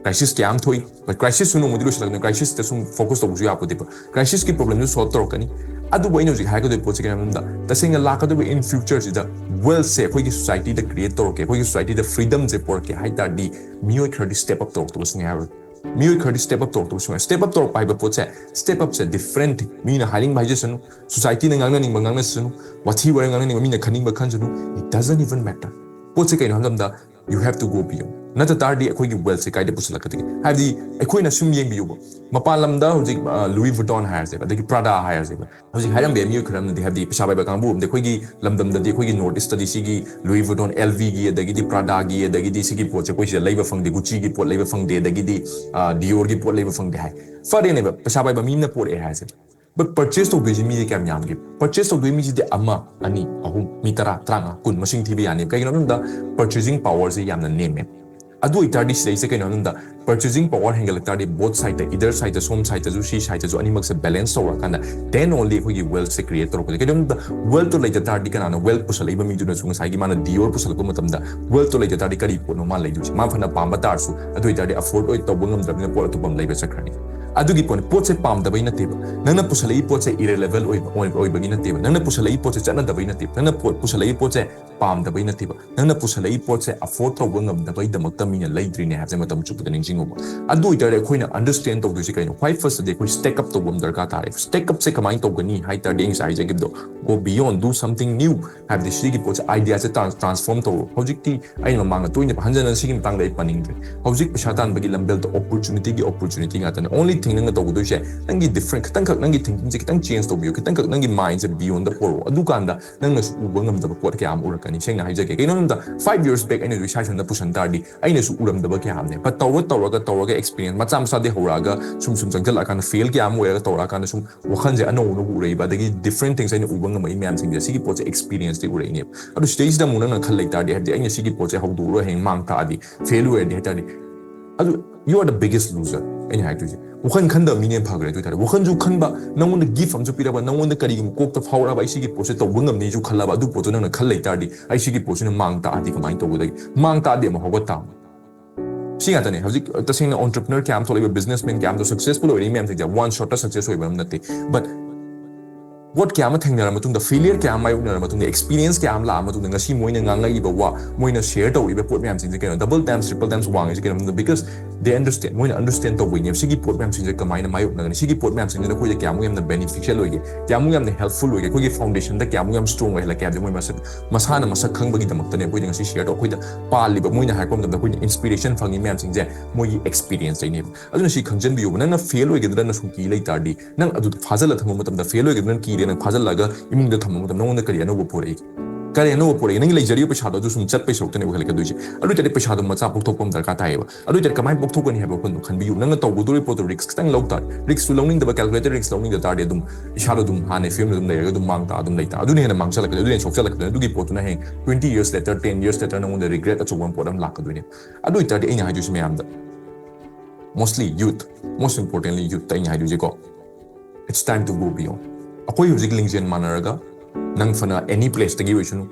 ꯀ꯭ꯔꯥꯏꯁꯤꯁ ꯀꯌꯥ ꯑꯃ ꯊꯣꯛꯏ, ꯀ꯭ꯔꯥꯏꯁꯤꯁꯁꯨ ꯅꯣꯡꯃꯗꯤ ꯂꯣꯏꯁꯤꯜꯂꯛꯀꯅꯤ꯫ ꯀ꯭ꯔꯥꯏꯁꯤꯁꯇ ꯁꯨꯝ ꯐꯣꯀꯁ ꯇꯧꯕꯁꯨ ꯌꯥꯄꯣꯠꯇꯦꯕ꯫ ꯀ꯭ꯔꯥꯏꯁꯤꯁꯀꯤ ꯄ꯭ꯔꯣꯕ꯭ꯂꯦꯝꯁꯨ ꯁꯣꯜꯕ ꯇꯧꯔꯛꯀꯅꯤ꯫ ꯑꯗꯨꯕꯨ ꯑꯩꯅ ꯍꯧꯖꯤꯛ ꯍꯥꯏꯒꯗꯣꯏꯕ ꯄꯣꯠꯁꯦ ꯀꯩꯅꯣ ꯍꯥꯏꯕꯗ, ꯇꯁꯦꯡꯅ ꯂꯥꯛꯀꯗꯧꯕ ꯏꯟ ꯐ꯭ꯌꯨꯆꯔꯁꯤꯗ ꯋꯦꯜꯁꯦ ꯑꯩꯈꯣꯏꯒꯤ ꯁꯣꯁꯥꯏꯇꯤꯗ ꯀ꯭ꯔꯤꯌꯦꯠ ꯇꯧꯔꯛꯀꯦ, ꯑꯩꯈꯣꯏꯒꯤ ꯁꯣꯁꯥꯏꯇꯤꯗ ꯐ꯭ꯔꯤꯗꯝꯁꯦ ꯄꯣꯔꯛꯀꯦ ꯍꯥꯏ ꯇꯥꯔꯗꯤ, ꯃꯤꯑꯣꯏ ꯈꯔꯗꯤ ꯁ꯭ꯇꯦꯞ ꯑꯞ ꯇꯧꯔꯛꯇꯕ ꯁꯨꯡꯌꯥ ꯌꯥꯔꯣꯏ꯫ ꯃꯤꯑꯣꯏ ꯈꯔꯗꯤ ꯁ꯭ꯇꯦꯞ ꯑꯞ ꯇꯧꯔꯛꯇꯕ ꯁꯨꯡꯌꯥ꯫ ꯁ꯭ꯇꯦꯞ ꯑꯞ ꯇꯧꯔꯛꯄ ꯍꯥꯏꯕ ꯄꯣꯠꯁꯦ, ꯁ꯭ꯇꯦꯞ ꯑꯞꯁꯦ ꯗꯤꯐ꯭ꯔꯦꯟ, ꯃꯤꯅ ꯍꯥꯏꯅꯤꯡꯕ ꯍꯥꯏꯖꯁꯅꯨ, ꯁꯣꯁꯥꯏꯇꯤꯅ ꯉꯥꯡꯅꯅꯤꯡꯕ ꯉꯥꯡꯅꯁꯅꯨ, ꯋꯥꯊꯤ ꯋꯥꯔꯦꯡ ꯉꯥꯡꯅꯅꯤꯡꯕ ꯃꯤꯅ ꯈꯟꯅꯤꯡꯕ ꯈꯟꯁꯅꯨ, it doesn't even matter꯫ ꯄꯣꯠꯁꯦ ꯀꯩꯅꯣ ꯍꯥꯏꯕ ꯃꯇꯝꯗ, you have to go beyond꯫ ꯅꯠꯇ ꯇꯥꯔꯗꯤ ꯑꯩꯈꯣꯏꯒꯤ ꯋꯦꯜꯁꯦ ꯀꯥꯏꯗ ꯄꯨꯁꯜꯂꯛꯀꯗꯒꯦ? ꯍꯥꯏꯕꯗꯤ ꯑꯩꯈꯣꯏꯅ ꯁꯨꯝ ꯌꯦꯡꯕꯤꯌꯨꯕ, ꯃꯄꯥꯟ ꯂꯝꯗ ꯍꯧꯖꯤꯛ ꯂꯨꯏ ꯚꯨꯇꯣꯟ ꯍꯥꯏꯔꯁꯦꯕ, ꯑꯗꯒꯤ ꯄ꯭ꯔꯥꯗꯥ ꯍꯥꯏꯔꯁꯦꯕ, ꯍꯧꯖꯤꯛ ꯍꯥꯏꯔꯝꯕ ꯃꯤꯑꯣꯏ ꯈꯔ ꯑꯃꯅꯗꯤ, ꯍꯥꯏꯕꯗꯤ ꯄꯩꯁꯥ ꯄꯥꯏꯕ ꯀꯥꯡꯕꯨ ꯑꯃꯗꯤ ꯑꯩꯈꯣꯏꯒꯤ ꯂꯝꯗꯝꯗꯗꯤ, ꯑꯩꯈꯣꯏꯒꯤ ꯅꯣꯔꯠ ꯏꯁꯇꯗꯤ ꯁꯤꯒꯤ ꯂꯨꯏ ꯚꯨꯇꯣꯟ, ꯑꯦꯜ ꯚꯤꯒꯤ, ꯑꯗꯒꯤꯗꯤ ꯄ꯭ꯔꯥꯗꯥꯒꯤ, ꯑꯗꯒꯤꯗꯤ ꯁꯤꯒꯤ ꯄꯣꯠꯁꯦ ꯑꯩꯈꯣꯏ ꯁꯤꯗ ꯂꯩꯕ ꯐꯪꯗꯦ, ꯒꯨꯆꯤꯒꯤ ꯄꯣꯠ ꯂꯩꯕ ꯐꯪꯗꯦ, ꯑꯗꯒꯤꯗꯤ ꯗꯤꯑꯣꯔꯒꯤ ꯄꯣꯠ ꯂꯩꯕ ꯐꯪꯗꯦ ꯍꯥꯏ꯫ ꯐꯔꯦꯅꯦꯕ, ꯄꯩꯁꯥ ꯄꯥꯏꯕ ꯃꯤ ꯑꯃꯅ ꯄꯣꯔꯛꯑꯦ ꯍꯥꯏꯔꯁꯦ, ꯕꯠ ꯄꯔꯆꯦꯁ ꯇꯧꯗꯣꯏꯁꯤ ꯃꯤꯁꯦ ꯀꯌꯥꯝ ꯌꯥꯝꯒꯦ? ꯄꯔꯆꯦꯁ ꯇꯧꯗꯣꯏ ꯃꯤꯁꯤꯗꯤ ꯑꯃ, ꯑꯅꯤ, ꯑꯍꯨꯝ, ꯃꯤ ꯇꯔꯥ, ꯇꯔꯥꯃꯉꯥ, ꯀꯨꯟ ꯃꯁꯤꯡ ꯊꯤꯕ ꯌꯥꯅꯤ꯫ ꯀꯩꯒꯤꯅꯣ ꯍꯥꯏꯕꯗ ꯄꯔꯆꯦꯁꯤꯡ ꯄꯥꯋꯔꯁꯦ ꯌꯥꯝꯅ ꯅꯦꯝꯃꯦ꯫ ꯑꯗꯨ ꯑꯣꯏꯇꯥꯔꯗꯤ ꯁꯤꯗꯩꯁꯦ ꯀꯩꯅꯣ ꯍꯥꯏꯕꯗ, ꯄꯔꯆꯦꯁꯤꯡ ꯄꯥꯋꯔ ꯍꯦꯟꯒꯠꯂꯛ ꯇꯥꯔꯗꯤ, ꯕꯣꯠ ꯁꯥꯏꯗꯇ, ꯏꯗꯔ ꯁꯥꯏꯗꯇ, ꯁꯣꯝ ꯁꯥꯏꯗꯇꯁꯨ, ꯁꯤ ꯁꯥꯏꯗꯇꯁꯨ, ꯑꯅꯤꯃꯛꯁꯦ ꯕꯦꯂꯦꯟꯁ ꯇꯧꯔꯀꯥꯟꯗ, then only ꯑꯩꯈꯣꯏꯒꯤ ꯋꯦꯜꯁꯦ ꯀ꯭ꯔꯤꯌꯦꯠ ꯇꯧꯔꯛꯄꯁꯦ꯫ ꯀꯩꯅꯣ ꯍꯥꯏꯕꯗ, ꯋꯦꯜꯇꯣ ꯂꯩꯇ ꯇꯥꯔꯗꯤ ꯀꯅꯥꯅꯣ? ꯋꯦꯜ ꯄꯨꯁꯜꯂꯛꯏꯕ ꯃꯤꯗꯨꯅꯁꯨ ꯉꯁꯥꯏꯒꯤ ꯃꯥꯅ ꯗꯤꯑꯣꯔ ꯄꯨꯁꯜꯂꯛꯄ ꯃꯇꯝꯗ ꯋꯦꯜꯇꯣ ꯂꯩꯇ ꯇꯥꯔꯗꯤ ꯀꯔꯤ ꯄꯣꯠꯅꯣ ꯃꯥ ꯂꯩꯗꯣꯏꯁꯦ? ꯃꯥ ꯐꯅ ꯄꯥꯝꯕ ꯇꯥꯔꯁꯨ, ꯑꯗꯨ ꯑꯣꯏꯇꯥꯔꯗꯤ ꯑꯐꯣꯔꯗ ꯑꯣꯏ ꯇꯧꯕ ꯉꯝꯗ꯭ꯔꯕꯅꯤꯅ ꯄꯣꯠ ꯑꯇꯣꯞꯄ ꯑꯃ ꯂꯩꯕ ꯆꯠꯈ꯭ꯔꯅꯤ꯫ ꯑꯗꯨꯒꯤ ꯄꯣꯠ, ꯄꯣꯠꯁꯦ ꯄꯥꯝꯗꯕꯩ ꯅꯠꯇꯦꯕ꯫ ꯅꯪꯅ ꯄꯨꯁꯜꯂꯛꯏ ꯄꯣꯠꯁꯦ ꯏꯔꯦꯂꯦꯕꯦꯟ ꯑꯣꯏꯕ, ꯑꯣꯏ-, ꯑꯣꯏꯕꯒꯤ ꯅꯠꯇꯦꯕ꯫ ꯅꯪꯅ ꯄꯨꯁꯜꯂꯛꯏ ꯄꯣꯠꯁꯦ ꯆꯠꯅꯗꯕꯩ ꯅꯠꯇꯦꯕ꯫ ꯅꯪꯅ ꯄꯣꯠ ꯄꯨꯁꯜꯂꯛꯏ ꯄꯣꯠꯁꯦ ꯄꯥꯝꯗꯕꯩ ꯅꯠꯇꯦꯕ꯫ ꯅꯪꯅ ꯄꯨꯁꯜꯂꯛꯏ ꯄꯣꯠꯁꯦ ꯑꯐꯣꯔꯗ ꯇꯧꯕ ꯉꯝꯗꯕꯩꯗꯃꯛꯇ ꯃꯤꯅ ꯂꯩꯗ꯭ꯔꯤꯅꯦ ꯍꯥꯏꯕꯁꯦ ꯃꯇꯝ ꯆꯨꯞꯄꯗ ꯅꯤꯡꯁꯤꯡꯉꯨꯕ꯫ ꯑꯗꯨ ꯑꯣꯏꯇꯥꯔꯗꯤ ꯑꯩꯈꯣꯏꯅ ꯑꯟꯗꯔꯁ꯭ꯇꯦꯟ ꯇꯧꯗꯣꯏꯁꯦ ꯀꯩꯅꯣ? ꯈ꯭ꯋꯥꯏ ꯐꯥꯔꯁꯇꯗꯤ ꯑꯩꯈꯣꯏ ꯁ꯭ꯇꯦꯛ ꯑꯞ ꯇꯧꯕ ꯑꯃ ꯗꯔꯀꯥꯔ ꯇꯥꯔꯦ꯫ ꯁ꯭ꯇꯦꯛ ꯑꯞꯁꯦ ꯀꯃꯥꯏꯅ ꯇꯧꯒꯅꯤ ꯍꯥꯏ ꯇꯥꯔꯗꯤ, ꯑꯩ ꯉꯁꯥꯏ ꯍꯥꯏꯖꯈꯤꯕꯗꯣ, go beyond, do something new꯫ ꯍꯥꯏꯕꯗꯤ ꯁꯤꯒꯤ ꯄꯣꯠꯁꯦ, ꯑꯥꯏꯗꯤꯌꯥꯁꯦ ꯇ꯭ꯔꯥꯟꯁ-, ꯇ꯭ꯔꯥꯟꯁꯐꯣꯔꯝ ꯇꯧꯔꯣ꯫ ꯍꯧꯖꯤꯛꯇꯤ ꯑꯩꯅ ꯃꯃꯥꯡꯗ ꯇꯣꯏꯅ ꯍꯟꯖꯟꯅ ꯁꯤꯒꯤ ꯃꯇꯥꯡꯗ ꯑꯩ ꯄꯟꯅꯤꯡꯗ꯭ꯔꯦ꯫ ꯍꯧꯖꯤꯛ ꯄꯩꯁꯥ ꯇꯥꯟꯕꯒꯤ ꯂꯝꯕꯦꯜꯗ ꯑꯣꯄꯣꯔꯆꯨꯅꯤꯇꯤꯒꯤ ꯑꯣꯄꯣꯔꯆꯨꯅꯤꯇꯤ ꯉꯥꯛꯇꯅꯦ꯫ Only thing ꯅꯪꯅ ꯇꯧꯒꯗꯣꯏꯁꯦ, ꯅꯪꯒꯤ ꯗꯤꯐ꯭ꯔꯦꯟ, ꯈꯤꯇꯪꯈꯛ ꯅꯪꯒꯤ ꯊꯤꯡꯀꯤꯡꯁꯦ ꯈꯤꯇꯪ ꯆꯦꯟꯖ ꯇꯧꯕꯤꯌꯨ, ꯈꯤꯇꯪꯈꯛ ꯅꯪꯒꯤ ꯃꯥꯏꯟꯁꯦ ꯕꯤꯌꯣꯟꯗ ꯄꯨꯔꯛꯑꯣ꯫ ꯑꯗꯨꯀꯥꯟꯗ ꯅꯪꯅꯁꯨ ꯎꯕ ꯉꯝꯗꯕ ꯄꯣꯠ ꯀꯌꯥ ꯑꯃ ꯎꯔꯛꯀꯅꯤ꯫ ꯁꯦꯡꯅ ꯍꯥꯏꯖꯒꯦ, ꯀꯩꯅꯣ ꯍꯥꯏꯕꯗ, ꯐꯥꯏꯚ ꯌꯔꯁ ꯕꯦꯛ ꯑꯩꯅꯁꯨ ꯏꯁꯥ ꯏꯊꯟꯇ ꯄꯨꯁꯟ ꯇꯥꯔꯗꯤ, ꯑꯩꯅꯁꯨ ꯎꯔꯝꯗꯕ ꯀꯌꯥ ꯑꯃꯅꯦ꯫ ꯕꯠ ꯇꯧꯔ ꯇꯧꯔꯒ ꯇꯧꯔꯒ ꯑꯦꯛꯁꯄꯤꯔꯤꯌꯦꯟꯁ ꯃꯆꯥ ꯃꯆꯥꯗꯤ ꯍꯧꯔꯛꯑꯒ ꯁꯨꯝ ꯁꯨꯝ ꯆꯪꯁꯤꯜꯂꯛꯑꯀꯥꯟꯗ, ꯐꯦꯜ ꯀꯌꯥ ꯑꯃ ꯑꯣꯏꯔꯒ ꯇꯧꯔꯛꯑꯀꯥꯟꯗ ꯁꯨꯝ ꯋꯥꯈꯜꯁꯦ ꯑꯅꯧ ꯑꯅꯧꯕ ꯎꯔꯛꯏꯕ, ꯑꯗꯒꯤ ꯗꯤꯐ꯭ꯔꯦꯟ ꯊꯤꯡꯁ ꯑꯩꯅ ꯎꯕ ꯉꯝꯃꯛꯏ ꯃꯌꯥꯝꯁꯤꯡꯁꯦ, ꯁꯤꯒꯤ ꯄꯣꯠꯁꯦ ꯑꯦꯛꯁꯄꯤꯔꯤꯌꯦꯟꯁꯇꯤ ꯎꯔꯛꯏꯅꯦꯕ꯫ ꯑꯗꯨ ꯁꯤꯗꯩꯁꯤꯗ ꯑꯃꯨꯛ ꯅꯪꯅ ꯈꯜ ꯂꯩ ꯇꯥꯔꯗꯤ, ꯍꯥꯏꯕꯗꯤ ꯑꯩꯅ ꯁꯤꯒꯤ ꯄꯣꯠꯁꯦ ꯍꯧꯗꯣꯛꯎꯔ ꯍꯌꯦꯡ ꯃꯥꯡ ꯇꯥꯛꯑꯗꯤ, ꯐꯦꯜ ꯑꯣꯏꯔꯗꯤ ꯍꯥꯏ ꯇꯥꯔꯗꯤ, ꯑꯗꯨ you are the biggest loser꯫ ꯑꯩꯅ ꯍꯥꯏꯗꯣꯏꯁꯦ꯫ ꯋꯥꯈꯜ ꯈꯟꯗꯕ ꯃꯤꯅ ꯍꯦꯟꯅ ꯐꯈ꯭ꯔꯦ꯫ ꯑꯗꯨ ꯑꯣꯏꯇꯥꯔꯗꯤ ꯋꯥꯈꯜꯁꯨ ꯈꯟꯕ, ꯅꯪꯉꯣꯟꯗ ꯒꯤꯐ ꯑꯃꯁꯨ ꯄꯤꯔꯕ, ꯅꯪꯉꯣꯟꯗ ꯀꯔꯤꯒꯨꯝꯕ ꯀꯣꯛꯇ ꯐꯥꯎꯔꯛꯑꯕ, "ꯑꯩ ꯁꯤꯒꯤ ꯄꯣꯠꯁꯦ ꯇꯧꯕ ꯉꯝꯅꯤꯁꯨ" ꯈꯜꯂꯕ, ꯑꯗꯨ ꯄꯣꯠꯇꯣ ꯅꯪꯅ ꯈꯜ ꯂꯩꯇꯥꯔꯗꯤ, "ꯑꯩ ꯁꯤꯒꯤ ꯄꯣꯠꯁꯤꯅ ꯃꯥꯡ ꯇꯥꯛꯑꯗꯤ ꯀꯃꯥꯏꯅ ꯇꯧꯒꯗꯒꯦ?" ꯃꯥꯡ ꯇꯥꯛꯑꯗꯤ ꯑꯃꯨꯛ ꯍꯧꯒꯠ ꯇꯥꯕ꯫ ꯁꯤ ꯉꯥꯛꯇꯅꯦ ꯍꯧꯖꯤꯛ ꯇꯁꯦꯡꯅ entrepreneur ꯀꯌꯥ ꯑꯃ ꯊꯣꯛꯂꯛꯏꯕ, businessman ꯀꯌꯥ ꯑꯃꯗꯣ successful ꯑꯣꯏꯔꯤ ꯃꯌꯥꯝꯁꯤꯡꯁꯦ one shot success ꯑꯣꯏꯕ ꯑꯃ ꯅꯠꯇꯦ꯫ But ꯄꯣꯠ ꯀꯌꯥ ꯑꯃ ꯊꯦꯡꯅꯔ ꯃꯇꯨꯡꯗ, failure ꯀꯌꯥ ꯑꯃ ꯃꯥꯌꯣꯛꯅꯔ ꯃꯇꯨꯡꯗ, experience ꯀꯌꯥ ꯑꯃ ꯂꯥꯛꯑ ꯃꯇꯨꯡꯗ, ꯉꯁꯤ ꯃꯣꯏꯅ ꯉꯥꯡꯉꯛꯏꯕ ꯋꯥ, ꯃꯣꯏꯅ share ꯇꯧꯔꯤꯕ ꯄꯣꯠ ꯃꯌꯥꯝꯁꯤꯡꯁꯦ ꯀꯩꯅꯣ, double times, triple times ꯋꯥꯡꯉꯤꯁꯦ ꯀꯩꯅꯣ ꯍꯥꯏꯕꯗ, because they understand, ꯃꯣꯏꯅ understand ꯇꯧꯕꯩꯅꯦꯕ꯫ ꯁꯤꯒꯤ ꯄꯣꯠ ꯃꯌꯥꯝꯁꯤꯡꯁꯦ ꯀꯃꯥꯏꯅ ꯃꯥꯌꯣꯛꯅꯒꯅꯤ, ꯁꯤꯒꯤ ꯄꯣꯠ ꯃꯌꯥꯝꯁꯤꯡꯁꯤꯅ ꯑꯩꯈꯣꯏꯗ ꯀꯌꯥꯃꯨꯛ ꯌꯥꯝꯅ beneficial ꯑꯣꯏꯒꯦ, ꯀꯌꯥꯃꯨꯛ ꯌꯥꯝꯅ helpful ꯑꯣꯏꯒꯦ, ꯑꯩꯈꯣꯏꯒꯤ foundationꯗ ꯀꯌꯥꯃꯨꯛ ꯌꯥꯝ strong ꯑꯣꯏꯍꯜꯂꯛꯀꯦ ꯍꯥꯏꯕꯁꯦ ꯃꯣꯏ ꯃꯁꯛ, ꯃꯁꯥꯅ ꯃꯁꯛ ꯈꯪꯕꯒꯤꯗꯃꯛꯇꯅꯦ ꯑꯩꯈꯣꯏꯗ ꯉꯁꯤ share ꯇꯧ, ꯑꯩꯈꯣꯏꯗ ꯄꯥꯜꯂꯤꯕ, ꯃꯣꯏꯅ ꯍꯥꯏꯔꯛꯄ ꯃꯇꯝꯗ ꯑꯩꯈꯣꯏꯅ inspiration ꯐꯪꯉꯤ ꯃꯌꯥꯝꯁꯤꯡꯁꯦ ꯃꯣꯏꯒꯤ experienceꯇꯩꯅꯦꯕ꯫ ꯑꯗꯨꯅ ꯁꯤ ꯈꯪꯖꯟꯕꯤꯌꯨꯕ, ꯅꯪꯅ fail ꯑꯣꯏꯒꯗ꯭ꯔꯅ ꯁꯨꯝ ꯀꯤ ꯂꯩꯇꯥꯔꯗꯤ, ꯅꯪ ꯑꯗꯨ ꯐꯥꯖꯜꯂ ꯊꯝꯕ ꯃꯇꯝꯗ, fail ꯑꯣꯏꯒꯗ꯭ꯔꯅ ꯀꯤꯔꯦ ꯅꯪ ꯐꯥꯖꯜꯂꯒ ꯏꯃꯨꯡꯗ ꯊꯝꯕ ꯃꯇꯝꯗ, ꯅꯉꯣꯟꯗ ꯀꯔꯤ ꯑꯅꯧꯕ ꯄꯨꯔꯛꯏ? ꯀꯔꯤ ꯑꯅꯧꯕ ꯄꯨꯔꯛꯏ? ꯅꯪꯒꯤ ꯂꯩꯖꯔꯤꯕ ꯄꯩꯁꯥꯗꯣ ꯑꯗꯨ ꯁꯨꯝ ꯆꯠꯄꯩ ꯁꯔꯨꯛꯇꯅꯦ ꯑꯣꯏꯍꯜꯂꯛꯀꯗꯣꯏꯁꯦ꯫ ꯑꯗꯨ ꯑꯣꯏꯇꯥꯔꯗꯤ ꯄꯩꯁꯥꯗꯣ ꯃꯆꯥ ꯄꯣꯛꯊꯣꯛꯄ ꯑꯃ ꯗꯔꯀꯥꯔ ꯇꯥꯏꯌꯦꯕ꯫ ꯑꯗꯨ ꯑꯣꯏꯇꯥꯔꯗꯤ ꯀꯃꯥꯏꯅ ꯄꯣꯛꯊꯣꯛꯀꯅꯤ ꯍꯥꯏꯕ ꯋꯥꯈꯜꯗꯣ ꯈꯟꯕꯤꯌꯨ꯫ ꯅꯪꯅ ꯇꯧꯒꯗꯧꯔꯤꯕ ꯄꯣꯠꯇꯣ risk ꯈꯤꯇꯪ ꯂꯧ ꯇꯥꯔꯗꯤ, riskꯁꯨ ꯂꯧꯅꯤꯡꯗꯕ, calculated risk ꯂꯧꯅꯤꯡꯗ ꯇꯥꯔꯗꯤ, ꯑꯗꯨꯝ ꯏꯁꯥꯗꯣ ꯑꯗꯨꯝ ꯍꯥꯟꯅ ꯐꯤꯕꯝꯗ ꯑꯗꯨꯝ ꯂꯩꯔꯒ ꯑꯗꯨꯝ ꯃꯥꯡ ꯇꯥꯛꯑ ꯑꯗꯨꯝ ꯂꯩꯇꯥꯔꯦ꯫ ꯑꯗꯨꯅ ꯍꯦꯟꯅ ꯃꯥꯡꯁꯤꯜꯂꯛꯀꯗꯣꯏꯅꯤ, ꯑꯗꯨꯅ ꯍꯦꯟꯅ ꯁꯣꯛꯆꯜꯂꯛꯀꯗꯣꯏꯅꯤ꯫ ꯑꯗꯨꯒꯤ ꯄꯣꯠꯇꯨꯅ ꯍꯌꯦꯡ twenty years later, ten years later ꯅꯉꯣꯟꯗ regret ꯑꯆꯧꯕ ꯑꯃ ꯄꯣꯠ ꯑꯃ ꯂꯥꯛꯀꯗꯣꯏꯅꯦ꯫ ꯑꯗꯨ ꯑꯣꯏꯇꯥꯔꯗꯤ ꯑꯩꯅ ꯍꯥꯏꯗꯣꯏꯁꯦ ꯃꯌꯥꯝꯗ, mostly youth, most importantly youthꯇ ꯑꯩꯅ ꯍꯥꯏꯗꯣꯏꯁꯦꯀꯣ, it's time to go beyond. ꯑꯩꯈꯣꯏ ꯍꯧꯖꯤꯛ ꯂꯤꯡꯖꯦꯜ ꯃꯥꯟꯅꯔꯒ, ꯅꯪ ꯐꯅ any placeꯇꯒꯤ ꯑꯣꯏꯁꯅꯨ,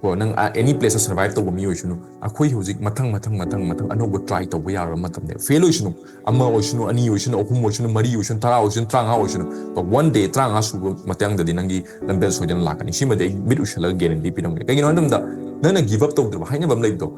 ꯀꯣ, ꯅꯪ any placeꯇ survive ꯇꯧꯕ ꯃꯤ ꯑꯣꯏꯁꯅꯨ, ꯑꯩꯈꯣꯏ ꯍꯧꯖꯤꯛ ꯃꯊꯪ, ꯃꯊꯪ, ꯃꯊꯪ, ꯃꯊꯪ ꯑꯅꯧꯕ try ꯇꯧꯕ ꯌꯥꯔꯕ ꯃꯇꯝꯅꯦ꯫ Fail ꯑꯣꯏꯁꯅꯨ, ꯑꯃ ꯑꯣꯏꯁꯅꯨ, ꯑꯅꯤ ꯑꯣꯏꯁꯅꯨ, ꯑꯍꯨꯝ ꯑꯣꯏꯁꯅꯨ, ꯃꯔꯤ ꯑꯣꯏꯁꯅꯨ, ꯇꯔꯥ ꯑꯣꯏꯁꯅꯨ, ꯇꯔꯥꯃꯉꯥ ꯑꯣꯏꯁꯅꯨ, but one day ꯇꯔꯥꯃꯉꯥ ꯁꯨꯕ ꯃꯇꯥꯡꯗꯗꯤ ꯅꯪꯒꯤ ꯂꯝꯕꯦꯜ ꯁꯣꯏꯗꯅ ꯂꯥꯛꯀꯅꯤ꯫ ꯁꯤꯃꯗꯤ ꯑꯩ ꯃꯤꯠ ꯎꯏꯁꯜꯂꯒ guarantee ꯄꯤꯔꯝꯒꯦ꯫ ꯀꯩꯒꯤꯅꯣ ꯍꯥꯏꯕ ꯃꯇꯝꯗ, ꯅꯪꯅ give up ꯇꯧꯗ꯭ꯔꯕ ꯍꯥꯏꯅꯕ ꯑꯃ ꯂꯩꯕꯗꯣ,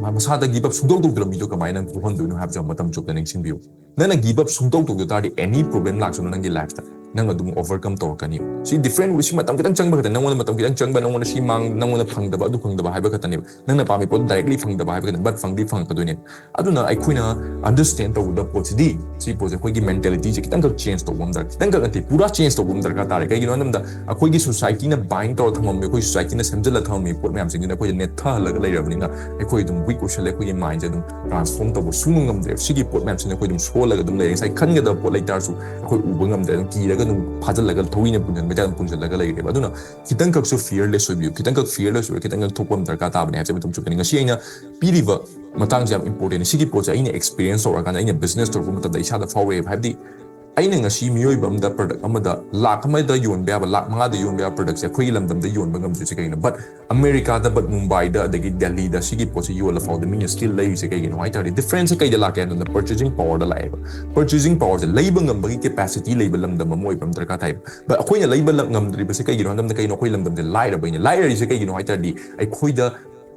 ꯃꯥ ꯃꯁꯥꯗ give up ꯁꯨꯡꯇꯧ ꯇꯧꯗ꯭ꯔꯕ ꯃꯤꯗꯣ ꯀꯃꯥꯏꯅ ꯅꯪ ꯊꯣꯛꯍꯟꯗꯣꯏꯅꯣ ꯍꯥꯏꯕꯁꯦ ꯃꯇꯝ ꯆꯨꯞꯅ ꯅꯤꯡꯁꯤꯡꯕꯤꯌꯨ꯫ ꯅꯪꯅ give up ꯁꯨꯡꯇꯧ ꯇꯧꯗ ꯇꯥꯔꯗꯤ, any problem ꯂꯥꯛꯁꯅꯨ ꯅꯪꯒꯤ lifeꯇ, ꯅꯪ ꯑꯗꯨꯝ overcome ꯇꯧꯔꯛꯀꯅꯤ꯫ ꯁꯤ different, ꯁꯤ ꯃꯇꯝ ꯈꯤꯇꯪ ꯆꯪꯕ ꯈꯛꯇꯅꯤ꯫ ꯅꯪꯉꯣꯟꯗ ꯃꯇꯝ ꯈꯤꯇꯪ ꯆꯪꯕ, ꯅꯪꯉꯣꯟꯗ ꯁꯤ ꯃꯥꯡ, ꯅꯪꯉꯣꯟꯗ ꯐꯪꯗꯕ, ꯑꯗꯨ ꯐꯪꯗꯕ ꯍꯥꯏꯕ ꯈꯛꯇꯅꯦꯕ꯫ ꯅꯪꯅ ꯄꯥꯝꯃꯤ ꯄꯣꯠꯇꯣ directly ꯐꯪꯗꯕ ꯍꯥꯏꯕ ꯈꯛꯇꯅꯤ, but ꯐꯪꯗꯤ ꯐꯪꯉꯛꯀꯗꯣꯏꯅꯦ꯫ ꯑꯗꯨꯅ ꯑꯩꯈꯣꯏꯅ understand ꯇꯧꯒꯗꯕ ꯄꯣꯠꯁꯤꯗꯤ, ꯁꯤ ꯄꯣꯠꯁꯦ ꯑꯩꯈꯣꯏꯒꯤ mentalityꯁꯦ ꯈꯤꯇꯪꯈꯛ change ꯇꯧꯕ ꯑꯃ ꯗꯔꯀꯥꯔ, ꯈꯤꯇꯪꯈꯛ ꯅꯠꯇꯦ, ꯄꯨꯔꯥ change ꯇꯧꯕ ꯑꯃ ꯗꯔꯀꯥꯔ ꯇꯥꯔꯦ꯫ ꯀꯩꯒꯤꯅꯣ ꯍꯥꯏꯕ ꯃꯇꯝꯗ, ꯑꯩꯈꯣꯏꯒꯤ societyꯅ bind ꯇꯧꯔ ꯊꯝꯃꯝꯃꯤ, ꯑꯩꯈꯣꯏ societyꯅ ꯁꯦꯝꯖꯤꯜꯂ ꯊꯝꯃꯝꯃꯤ ꯄꯣꯠ ꯃꯌꯥꯝꯁꯤꯡꯁꯤꯅ ꯑꯩꯈꯣꯏꯗ ꯅꯦꯠꯊꯍꯜꯂꯒ ꯂꯩꯔꯕꯅꯤꯅ, ꯑꯩꯈꯣꯏ ꯑꯗꯨꯝ weak ꯑꯣꯏꯁꯜꯂꯦ, ꯑꯩꯈꯣꯏꯒꯤ mindꯁꯦ ꯑꯗꯨꯝ transform ꯇꯧꯕ ꯁꯨꯡꯉꯝ ꯉꯝꯗ꯭ꯔꯦ꯫ ꯁꯤꯒꯤ ꯄꯣꯠ ꯃꯌꯥꯝꯁꯤꯅ ꯑꯩꯈꯣꯏ ꯑꯗꯨꯝ ꯁꯣꯜꯂꯒ ꯑꯗꯨꯝ ꯂꯩꯔꯦ꯫ ꯉꯁꯥꯏ ꯈꯟꯒꯗꯕ ꯄꯣꯠ ꯂꯩꯇꯥꯔꯁꯨ ꯑꯩꯈꯣꯏ ꯎꯕ ꯉꯝꯗ꯭ꯔꯦ, ꯑꯗꯨꯝ ꯀꯤꯔꯒ ꯑꯗꯨꯝ ꯐꯥꯖꯤꯜꯂꯒ ꯊꯧꯔꯤꯅ ꯄꯨꯟꯁꯤꯟꯕ ꯌꯥꯝ ꯄꯨꯟꯁꯤꯜꯂꯒ ꯂꯩꯔꯦꯕ꯫ ꯑꯗꯨꯅ ꯈꯤꯇꯪꯈꯛꯁꯨ fearless ꯑꯣꯏꯕꯤꯌꯨ, ꯈꯤꯇꯪꯈꯛ fearless ꯑꯣꯏꯔ ꯈꯤꯇꯪꯈꯛ ꯊꯣꯛꯄ ꯑꯃ ꯗꯔꯀꯥꯔ ꯇꯥꯕꯅꯦ ꯍꯥꯏꯕꯁꯦ ꯃꯇꯝ ꯆꯨꯞꯀꯅꯤ꯫ ꯉꯁꯤ ꯑꯩꯅ ꯄꯤꯔꯤꯕ ꯃꯇꯥꯡꯁꯦ ꯌꯥꯝ important꯫ ꯁꯤꯒꯤ ꯄꯣꯠꯁꯦ ꯑꯩꯅ experience ꯇꯧꯔꯀꯥꯟꯗ, ꯑꯩꯅ business ꯇꯧꯔꯛꯄ ꯃꯇꯝꯗ ꯏꯁꯥꯗ ꯐꯥꯎꯔꯛꯑꯦꯕ꯫ ꯍꯥꯏꯕꯗꯤ ꯑꯩꯅ ꯉꯁꯤ ꯃꯤꯑꯣꯏꯕ ꯑꯃꯗ product ꯑꯃꯗ ꯂꯥꯛ ꯑꯃꯗ ꯌꯣꯟꯕ ꯌꯥꯕ, ꯂꯥꯛ ꯃꯉꯥꯗ ꯌꯣꯟꯕ ꯌꯥꯕ product ꯁꯦ ꯑꯩꯈꯣꯏꯒꯤ ꯂꯝꯗꯝꯗ ꯌꯣꯟꯕ ꯉꯝꯗ꯭ꯔꯤꯁꯦ ꯀꯩꯒꯤꯅꯣ? But ꯑꯃꯦꯔꯤꯀꯥꯗ, but ꯃꯨꯝꯕꯥꯏꯗ, ꯑꯗꯒꯤ ꯗꯦꯜꯂꯤꯗ ꯁꯤꯒꯤ ꯄꯣꯠꯁꯦ ꯌꯣꯜꯂ ꯐꯥꯎꯗ ꯃꯤꯅ still ꯂꯩꯔꯤꯁꯦ ꯀꯩꯒꯤꯅꯣ ꯍꯥꯏ ꯇꯥꯔꯗꯤ, difference ꯁꯦ ꯀꯩꯗ ꯂꯥꯛꯀꯦ ꯍꯥꯏꯕꯗ purchasing power ꯗ ꯂꯥꯛꯑꯦꯕ꯫ Purchasing power ꯁꯦ, ꯂꯩꯕ ꯉꯝꯕꯒꯤ capacity ꯂꯩꯕ ꯂꯝꯗꯝ ꯑꯃ ꯑꯣꯏꯕ ꯑꯃ ꯗꯔꯀꯥꯔ ꯇꯥꯏꯕ꯫ But ꯑꯩꯈꯣꯏꯅ ꯂꯩꯕ ꯂꯝ ꯉꯝꯗ꯭ꯔꯤꯕꯁꯦ ꯀꯩꯒꯤꯅꯣ ꯍꯥꯏꯕꯗ, ꯀꯩꯅꯣ, ꯑꯩꯈꯣꯏ ꯂꯝꯗꯝꯁꯦ ꯂꯥꯏꯔꯕꯩꯅꯦ꯫ ꯂꯥꯏꯔꯔꯤꯁꯦ ꯀꯩꯒꯤꯅꯣ ꯍꯥꯏ ꯇꯥꯔꯗꯤ, ꯑꯩꯈꯣꯏꯗ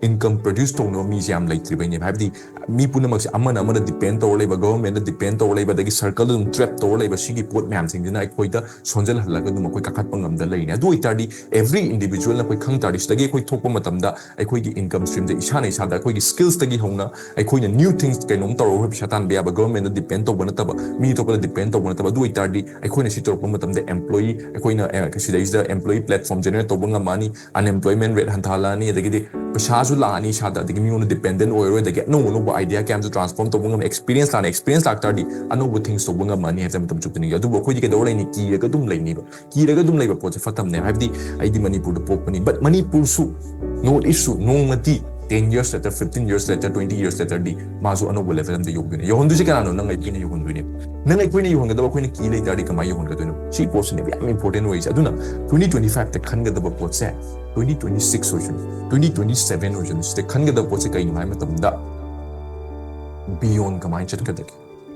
income produce ꯇꯧꯅꯕ ꯃꯤꯁꯦ ꯌꯥꯝ ꯂꯩꯇ꯭ꯔꯤꯕꯩꯅꯦꯕ꯫ ꯍꯥꯏꯕꯗꯤ ꯃꯤ ꯄꯨꯝꯅꯃꯛꯁꯦ ꯑꯃꯅ ꯑꯃꯅ depend ꯇꯧꯔ ꯂꯩꯕ, government ꯗ depend ꯇꯧꯔ ꯂꯩꯕ, ꯑꯗꯒꯤ circle ꯗ ꯑꯗꯨꯝ trap ꯇꯧꯔ ꯂꯩꯕ, ꯁꯤꯒꯤ ꯄꯣꯠ ꯃꯌꯥꯝꯁꯤꯡꯁꯤꯅ ꯑꯩꯈꯣꯏꯗ ꯁꯣꯟꯖꯜꯍꯜꯂꯒ ꯑꯗꯨꯝ ꯑꯩꯈꯣꯏ ꯀꯥꯈꯠꯄ ꯉꯝꯗ ꯂꯩꯔꯤꯅꯦ꯫ ꯑꯗꯨ ꯑꯣꯏꯇꯥꯔꯗꯤ every individual ꯅ ꯑꯩꯈꯣꯏ ꯈꯪ ꯇꯥꯔꯗꯤ, ꯁꯤꯗꯒꯤ ꯑꯩꯈꯣꯏ ꯊꯣꯛꯄ ꯃꯇꯝꯗ ꯑꯩꯈꯣꯏꯒꯤ income stream ꯁꯦ ꯏꯁꯥꯅ ꯏꯁꯥꯗ ꯑꯩꯈꯣꯏꯒꯤ skills ꯇꯒꯤ ꯍꯧꯅ ꯑꯩꯈꯣꯏꯅ new things ꯀꯩꯅꯣꯝ ꯇꯧꯔꯒ ꯑꯩꯈꯣꯏ ꯄꯩꯁꯥ ꯇꯥꯟꯕ ꯌꯥꯕ, government ꯗ depend ꯇꯧꯕ ꯅꯠꯇꯕ, ꯃꯤ ꯑꯇꯣꯞꯄꯗ depend ꯇꯧꯕ ꯅꯠꯇꯕ, ꯑꯗꯨ ꯑꯣꯏꯇꯥꯔꯗꯤ ꯑꯩꯈꯣꯏꯅ ꯁꯤ ꯇꯧꯔꯛꯄ ꯃꯇꯝꯗ employee, ꯑꯩꯈꯣꯏꯅ, ꯑꯦ, ꯁꯤꯗꯩꯁꯤꯗ employee platform generate ꯇꯧꯕ ꯉꯝꯃꯛꯑꯅꯤ, unemployment rate ꯍꯟꯊꯍꯜꯂꯛꯑꯅꯤ, ꯑꯗꯒꯤꯗꯤ ꯄꯩꯁꯥꯁꯨ ꯂꯥꯛꯑꯅꯤ ꯏꯁꯥꯗ, ꯑꯗꯒꯤ ꯃꯤꯉꯣꯟꯗ dependent ꯑꯣꯏꯔꯣꯏ, ꯑꯗꯒꯤ ꯑꯅꯧ ꯑꯅꯧꯕ idea ꯀꯌꯥꯝꯁꯨ transform ꯇꯧꯕ ꯉꯝꯃꯤ, experience ꯂꯥꯛꯑꯅꯤ, experience ꯂꯥꯛꯇꯥꯔꯗꯤ ꯑꯅꯧꯕ things ꯇꯧꯕ ꯉꯝꯃꯅꯤ ꯍꯥꯏꯕꯁꯦ ꯃꯇꯝ ꯆꯨꯞꯇꯅꯤꯡꯉꯤ꯫ ꯑꯗꯨꯕꯨ ꯑꯩꯈꯣꯏꯗꯤ ꯀꯩꯗꯧꯔ ꯂꯩꯅꯤ? ꯀꯤꯔꯒ ꯑꯗꯨꯝ ꯂꯩꯅꯤꯕ꯫ ꯀꯤꯔꯒ ꯑꯗꯨꯝ ꯂꯩꯕ ꯄꯣꯠꯁꯦ ꯐꯠꯇꯕꯅꯦ꯫ ꯍꯥꯏꯕꯗꯤ ꯑꯩꯗꯤ ꯃꯅꯤꯄꯨꯔꯗ ꯄꯣꯛꯄꯅꯤ, but ꯃꯅꯤꯄꯨꯔꯁꯨ, North East ꯁꯨ ꯅꯣꯡꯃꯗꯤ ten years later, fifteen years later, twenty years later ꯗꯤ ꯃꯥꯁꯨ ꯑꯅꯧꯕ level ꯑꯃꯗ ꯌꯧꯗꯣꯏꯅꯦ꯫ ꯌꯧꯍꯟꯗꯣꯏꯁꯦ ꯀꯅꯥꯅꯣ? ꯅꯪ ꯑꯩꯈꯣꯏꯅ ꯌꯧꯍꯟꯗꯣꯏꯅꯦ꯫ ꯅꯪ ꯑꯩꯈꯣꯏꯅ ꯌꯧꯍꯟꯒꯗꯕ ꯑꯩꯈꯣꯏꯅ ꯀꯤ ꯂꯩꯇꯥꯔꯗꯤ ꯀꯃꯥꯏꯅ ꯌꯧꯍꯟꯒꯗꯣꯏꯅꯣ? ꯁꯤ ꯄꯣꯠꯁꯤꯅꯦꯕ ꯌꯥꯝ important ꯑꯣꯏꯔꯤꯁꯦ꯫ ꯑꯗꯨꯅ twenty twenty five ꯇ ꯈꯟꯒꯗꯕ ꯄꯣꯠꯁꯦ, twenty twenty six ꯑꯣꯏꯁꯅꯨ, twenty twenty seven ꯑꯣꯏꯁꯅꯨ, ꯁꯤꯗ ꯈꯟꯒꯗꯕ ꯄꯣꯠꯁꯦ ꯀꯩꯅꯣ ꯍꯥꯏ ꯃꯇꯝꯗ, beyond ꯀꯃꯥꯏꯅ ꯆꯠꯀꯗꯒꯦ?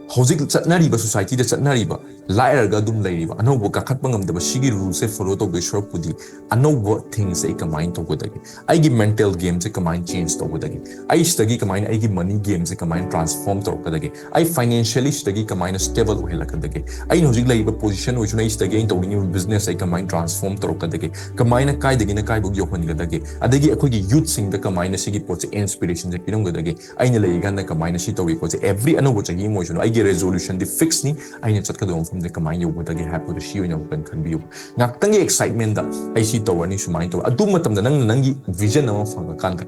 ꯍꯧꯖꯤꯛ ꯆꯠꯅꯔꯤꯕ, society ꯗ ꯆꯠꯅꯔꯤꯕ, ꯂꯥꯏꯔꯒ ꯑꯗꯨꯝ ꯂꯩꯔꯤꯕ, ꯑꯅꯧꯕ ꯀꯥꯈꯠꯄ ꯉꯝꯗꯕ ꯁꯤꯒꯤ rule ꯁꯦ follow ꯇꯧꯗꯣꯏ ꯁꯔꯨꯛꯄꯨꯗꯤ, ꯑꯅꯧꯕ things ꯁꯦ ꯑꯩ ꯀꯃꯥꯏꯅ ꯇꯧꯒꯗꯒꯦ? ꯑꯩꯒꯤ mental game ꯁꯦ ꯀꯃꯥꯏꯅ change ꯇꯧꯒꯗꯒꯦ? ꯑꯩ ꯁꯤꯗꯒꯤ ꯀꯃꯥꯏꯅ ꯑꯩꯒꯤ money game ꯁꯦ ꯀꯃꯥꯏꯅ transform ꯇꯧꯔꯛꯀꯗꯒꯦ? ꯑꯩ financially ꯁꯤꯗꯒꯤ ꯀꯃꯥꯏꯅ stable ꯑꯣꯏꯍꯜꯂꯛꯀꯗꯒꯦ? ꯑꯩꯅ ꯍꯧꯖꯤꯛ ꯂꯩꯔꯤꯕ position ꯑꯣꯏꯁꯅꯨ, ꯑꯩ ꯁꯤꯗꯒꯤ ꯑꯩꯅ ꯇꯧꯅꯤꯡꯉꯤꯕ business ꯑꯩ ꯀꯃꯥꯏꯅ transform ꯇꯧꯔꯛꯀꯗꯒꯦ? ꯀꯃꯥꯏꯅ ꯀꯥꯏꯗꯒꯤꯅ ꯀꯥꯏꯕꯧ ꯌꯧꯍꯟꯒꯗꯒꯦ? ꯑꯗꯒꯤ ꯑꯩꯈꯣꯏꯒꯤ youth ꯁꯤꯡꯗ ꯀꯃꯥꯏꯅ ꯁꯤꯒꯤ ꯄꯣꯠꯁꯦ inspiration ꯁꯦ ꯄꯤꯔꯝꯒꯗꯒꯦ? ꯑꯩꯅ ꯂꯩꯔꯤꯀꯥꯟꯗ ꯀꯃꯥꯏꯅ ꯁꯤ ꯇꯧꯏ ꯈꯣꯠꯁꯦ, every ꯑꯅꯧꯕ ꯆꯍꯤ ꯑꯃ ꯑꯣꯏꯁꯅꯨ, ꯑꯩꯒꯤ resolution ꯗꯤ fix ꯅꯤ, ꯑꯩꯅ ꯆꯠꯀꯗꯕ ꯃꯐꯝꯗ ꯀꯃꯥꯏꯅ ꯌꯧꯒꯗꯒꯦ ꯍꯥꯏꯕꯗꯣ ꯁꯤ ꯑꯣꯏꯅ ꯑꯃꯨꯛꯇꯪ ꯈꯟꯕꯤꯌꯨ꯫ ꯉꯥꯛꯇꯪꯒꯤ excitement ꯗ ꯑꯩ ꯁꯤ ꯇꯧꯔꯅꯤ, ꯁꯨꯃꯥꯏꯅ ꯇꯧꯔ, ꯑꯗꯨ ꯃꯇꯝꯗ ꯅꯪꯅ ꯅꯪꯒꯤ vision ꯑꯃ ꯐꯪꯉꯀꯥꯟꯗ,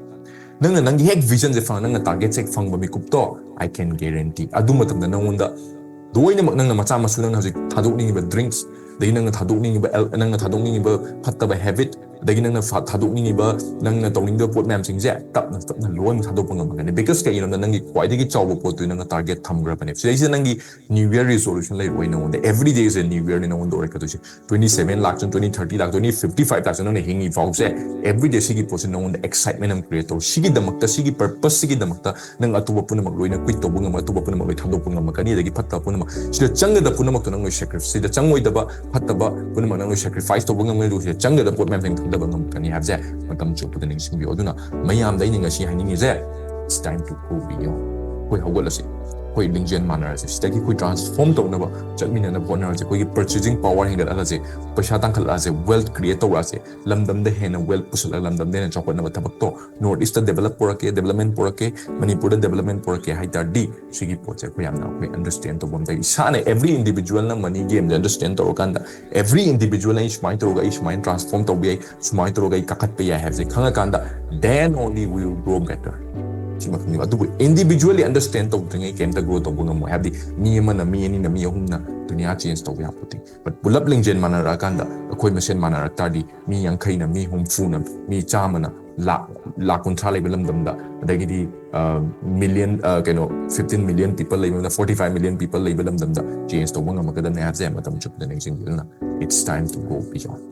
ꯅꯪꯅ ꯅꯪꯒꯤ ꯍꯦꯛ vision ꯁꯦ ꯐꯪꯉ, ꯅꯪꯅ target ꯁꯦ ꯍꯦꯛ ꯐꯪꯕ ꯃꯤꯀꯨꯞꯇꯣ, I can guarantee ꯑꯗꯨ ꯃꯇꯝꯗ ꯅꯪꯉꯣꯟꯗ ꯂꯣꯏꯅꯃꯛ ꯅꯪꯅ ꯃꯆꯥ ꯃꯁꯨ, ꯅꯪꯅ ꯍꯧꯖꯤꯛ ꯊꯥꯗꯣꯛꯅꯤꯡꯉꯤꯕ drinks, ꯑꯗꯒꯤ ꯅꯪꯅ ꯊꯥꯗꯣꯛꯅꯤꯡꯉꯤꯕ ꯑꯦꯜ- ꯅꯪꯅ ꯊꯥꯗꯣꯛꯅꯤꯡꯉꯤꯕ ꯐꯠꯇꯕ habit, ꯑꯗꯒꯤ ꯅꯪꯅ ꯐ- ꯊꯥꯗꯣꯛꯅꯤꯡꯉꯤꯕ, ꯅꯪꯅ ꯇꯧꯅꯤꯡꯗꯕ ꯄꯣꯠ ꯃꯌꯥꯝꯁꯤꯡꯁꯦ ꯇꯞꯅ ꯇꯞꯅ ꯂꯣꯏꯅ ꯊꯥꯗꯣꯛꯄ ꯉꯝꯃꯛꯀꯅꯤ꯫ Because ꯀꯩꯒꯤꯅꯣꯗ ꯅꯪꯒꯤ ꯈ꯭ꯋꯥꯏꯗꯒꯤ ꯆꯥꯎꯕ ꯄꯣꯠꯇꯨ ꯅꯪꯅ target ꯊꯝꯈ꯭ꯔꯕꯅꯦ꯫ ꯁꯤꯗꯩꯁꯤꯗ ꯅꯪꯒꯤ New Year resolution ꯂꯩꯔꯣꯏ ꯅꯉꯣꯟꯗ꯫ Every day is a new year ꯅꯤ ꯅꯉꯣꯟꯗ ꯑꯣꯏꯔꯛꯀꯗꯣꯏꯁꯦ꯫ Twenty seven ꯂꯥꯛꯆꯅꯤ, twenty thirty ꯂꯥꯛꯆꯅꯤ, twenty fifty five ꯂꯥꯛꯆꯅꯤ, ꯅꯪꯅ ꯍꯤꯡꯉꯤ ꯐꯥꯎꯁꯦ every day ꯁꯤꯒꯤ ꯄꯣꯠꯁꯦ ꯅꯉꯣꯟꯗ excitement ꯑꯃ create ꯇꯧ꯫ ꯁꯤꯒꯤꯗꯃꯛꯇ, ꯁꯤꯒꯤ purpose ꯁꯤꯒꯤꯗꯃꯛꯇ ꯅꯪ ꯑꯇꯣꯞꯄ ꯄꯨꯝꯅꯃꯛ ꯂꯣꯏꯅ quit ꯇꯧꯕ ꯉꯝꯃꯛ, ꯑꯇꯣꯞꯄ ꯄꯨꯝꯅꯃꯛ ꯂꯣꯏ ꯊꯥꯗꯣꯛꯄ ꯉꯝꯃꯛꯀꯅꯤ, ꯑꯗꯒꯤ ꯐꯠꯇꯕ ꯄꯨꯝꯅꯃꯛ, ꯁꯤꯗ ꯆꯪꯒꯗꯕ ꯄꯨꯝꯅꯃꯛꯇꯣ ꯅꯪ ꯂꯣꯏ sacrifice, ꯁꯤꯗ ꯆꯪꯉꯣꯏꯗꯕ ꯐꯠꯇꯕ ꯄꯨꯝꯅꯃꯛ ꯅꯪ ꯂꯣꯏ sacrifice ꯇꯧꯕ ꯉꯝꯒꯅꯤ, ꯑꯗꯨꯒ ꯁꯤꯗ ꯆꯪꯒꯗꯕ ꯄꯣꯠ ꯃꯌꯥꯝꯁꯤꯡ ꯊꯥꯗꯕ ꯉꯝꯃꯛꯀꯅꯤ ꯍꯥꯏꯕꯁꯦ ꯃꯇꯝ ꯆꯨꯞꯄꯗ ꯅꯤꯡꯁꯤꯡꯕꯤꯌꯨ꯫ ꯑꯗꯨꯅ ꯃꯌꯥꯝꯗ ꯑꯩꯅ ꯉꯁꯤ ꯍꯥꯏꯅꯤꯡꯉꯤꯁꯦ, it's time to go beyond. ꯑꯩꯈꯣꯏ ꯍꯧꯒꯠꯂꯁꯤ, ꯑꯩꯈꯣꯏ ꯂꯤꯡꯖꯦꯜ ꯃꯥꯟꯅꯔꯁꯤ, ꯁꯤꯗꯒꯤ ꯑꯩꯈꯣꯏ transform ꯇꯧꯅꯕ ꯆꯠꯃꯤꯟꯅꯅꯕ ꯍꯣꯠꯅꯔꯁꯤ, ꯑꯩꯈꯣꯏꯒꯤ purchasing power ꯍꯦꯟꯒꯠꯍꯜꯂꯁꯤ, ꯄꯩꯁꯥ ꯇꯥꯟꯈꯠꯂꯛꯑꯁꯤ, wealth create ꯇꯧꯔꯛꯑꯁꯤ, ꯂꯝꯗꯝꯗ ꯍꯦꯟꯅ wealth ꯄꯨꯁꯜꯂꯒ ꯂꯝꯗꯝꯗ ꯍꯦꯟꯅ ꯆꯥꯎꯈꯠꯅꯕ ꯊꯕꯛꯇꯣ North East ꯇ develop ꯄꯨꯔꯛꯀꯦ, development ꯄꯨꯔꯛꯀꯦ, ꯃꯅꯤꯄꯨꯔꯗ development ꯄꯨꯔꯛꯀꯦ ꯍꯥꯏ ꯇꯥꯔꯗꯤ, ꯁꯤꯒꯤ ꯄꯣꯠꯁꯦ ꯑꯩꯈꯣꯏ ꯌꯥꯝꯅ ꯑꯩꯈꯣꯏ understand ꯇꯧꯕ ꯑꯃ ꯆꯪꯏ꯫ ꯏꯁꯥꯅ, every individual ꯅ money game ꯁꯦ understand ꯇꯧꯔꯀꯥꯟꯗ, every individual ꯑꯩ ꯁꯨꯃꯥꯏꯅ ꯇꯧꯔꯒ ꯑꯩ ꯁꯨꯃꯥꯏꯅ transform ꯇꯧꯕ ꯌꯥꯏ, ꯁꯨꯃꯥꯏꯅ ꯇꯧꯔꯒ ꯑꯩ ꯀꯥꯈꯠꯄ ꯌꯥꯏ ꯍꯥꯏꯕꯁꯦ ꯈꯪꯉꯀꯥꯟꯗ, then only we will grow better꯫ ꯁꯤꯃ ꯈꯪꯕꯤꯌꯨ꯫ ꯑꯗꯨꯕꯨ individually understand ꯇꯧꯗ꯭ꯔꯤꯉꯩ ꯀꯩꯝꯇ grow ꯇꯧꯕ ꯉꯝꯃꯣꯏ꯫ ꯍꯥꯏꯕꯗꯤ ꯃꯤ ꯑꯃꯅ, ꯃꯤ ꯑꯅꯤꯅ, ꯃꯤ ꯑꯍꯨꯝꯅ ꯗꯨꯅꯤꯌꯥ change ꯇꯧꯕ ꯌꯥꯄꯣꯠꯇꯦ꯫ But ꯄꯨꯂꯞ ꯂꯤꯡꯖꯦꯜ ꯃꯥꯟꯅꯔꯛꯑꯀꯥꯟꯗ, ꯑꯩꯈꯣꯏ ꯃꯁꯦꯟ ꯃꯥꯟꯅꯔꯛ ꯇꯥꯔꯗꯤ, ꯃꯤ ꯌꯥꯡꯈꯩꯅ, ꯃꯤ ꯍꯨꯝꯐꯨꯅ, ꯃꯤ ꯆꯥꯝꯃꯅ, ꯂꯥꯛ, ꯂꯥꯛ ꯀꯨꯟꯊ꯭ꯔꯥ ꯂꯩꯕ ꯂꯝꯗꯝꯗ, ꯑꯗꯒꯤꯗꯤ, ꯑ, million, ꯑ, ꯀꯩꯅꯣ, fifteen million people ꯂꯩꯕ ꯂꯝꯗꯝꯗ, forty five million people ꯂꯩꯕ ꯂꯝꯗꯝꯗ change ꯇꯧꯕ ꯉꯝꯃꯛꯀꯗꯕꯅꯦ ꯍꯥꯏꯕꯁꯦ ꯃꯇꯝ ꯆꯨꯞꯄꯗ ꯅꯤꯡꯁꯤꯡꯕꯤꯌꯨ꯫ ꯑꯗꯨꯅ it's time to go beyond꯫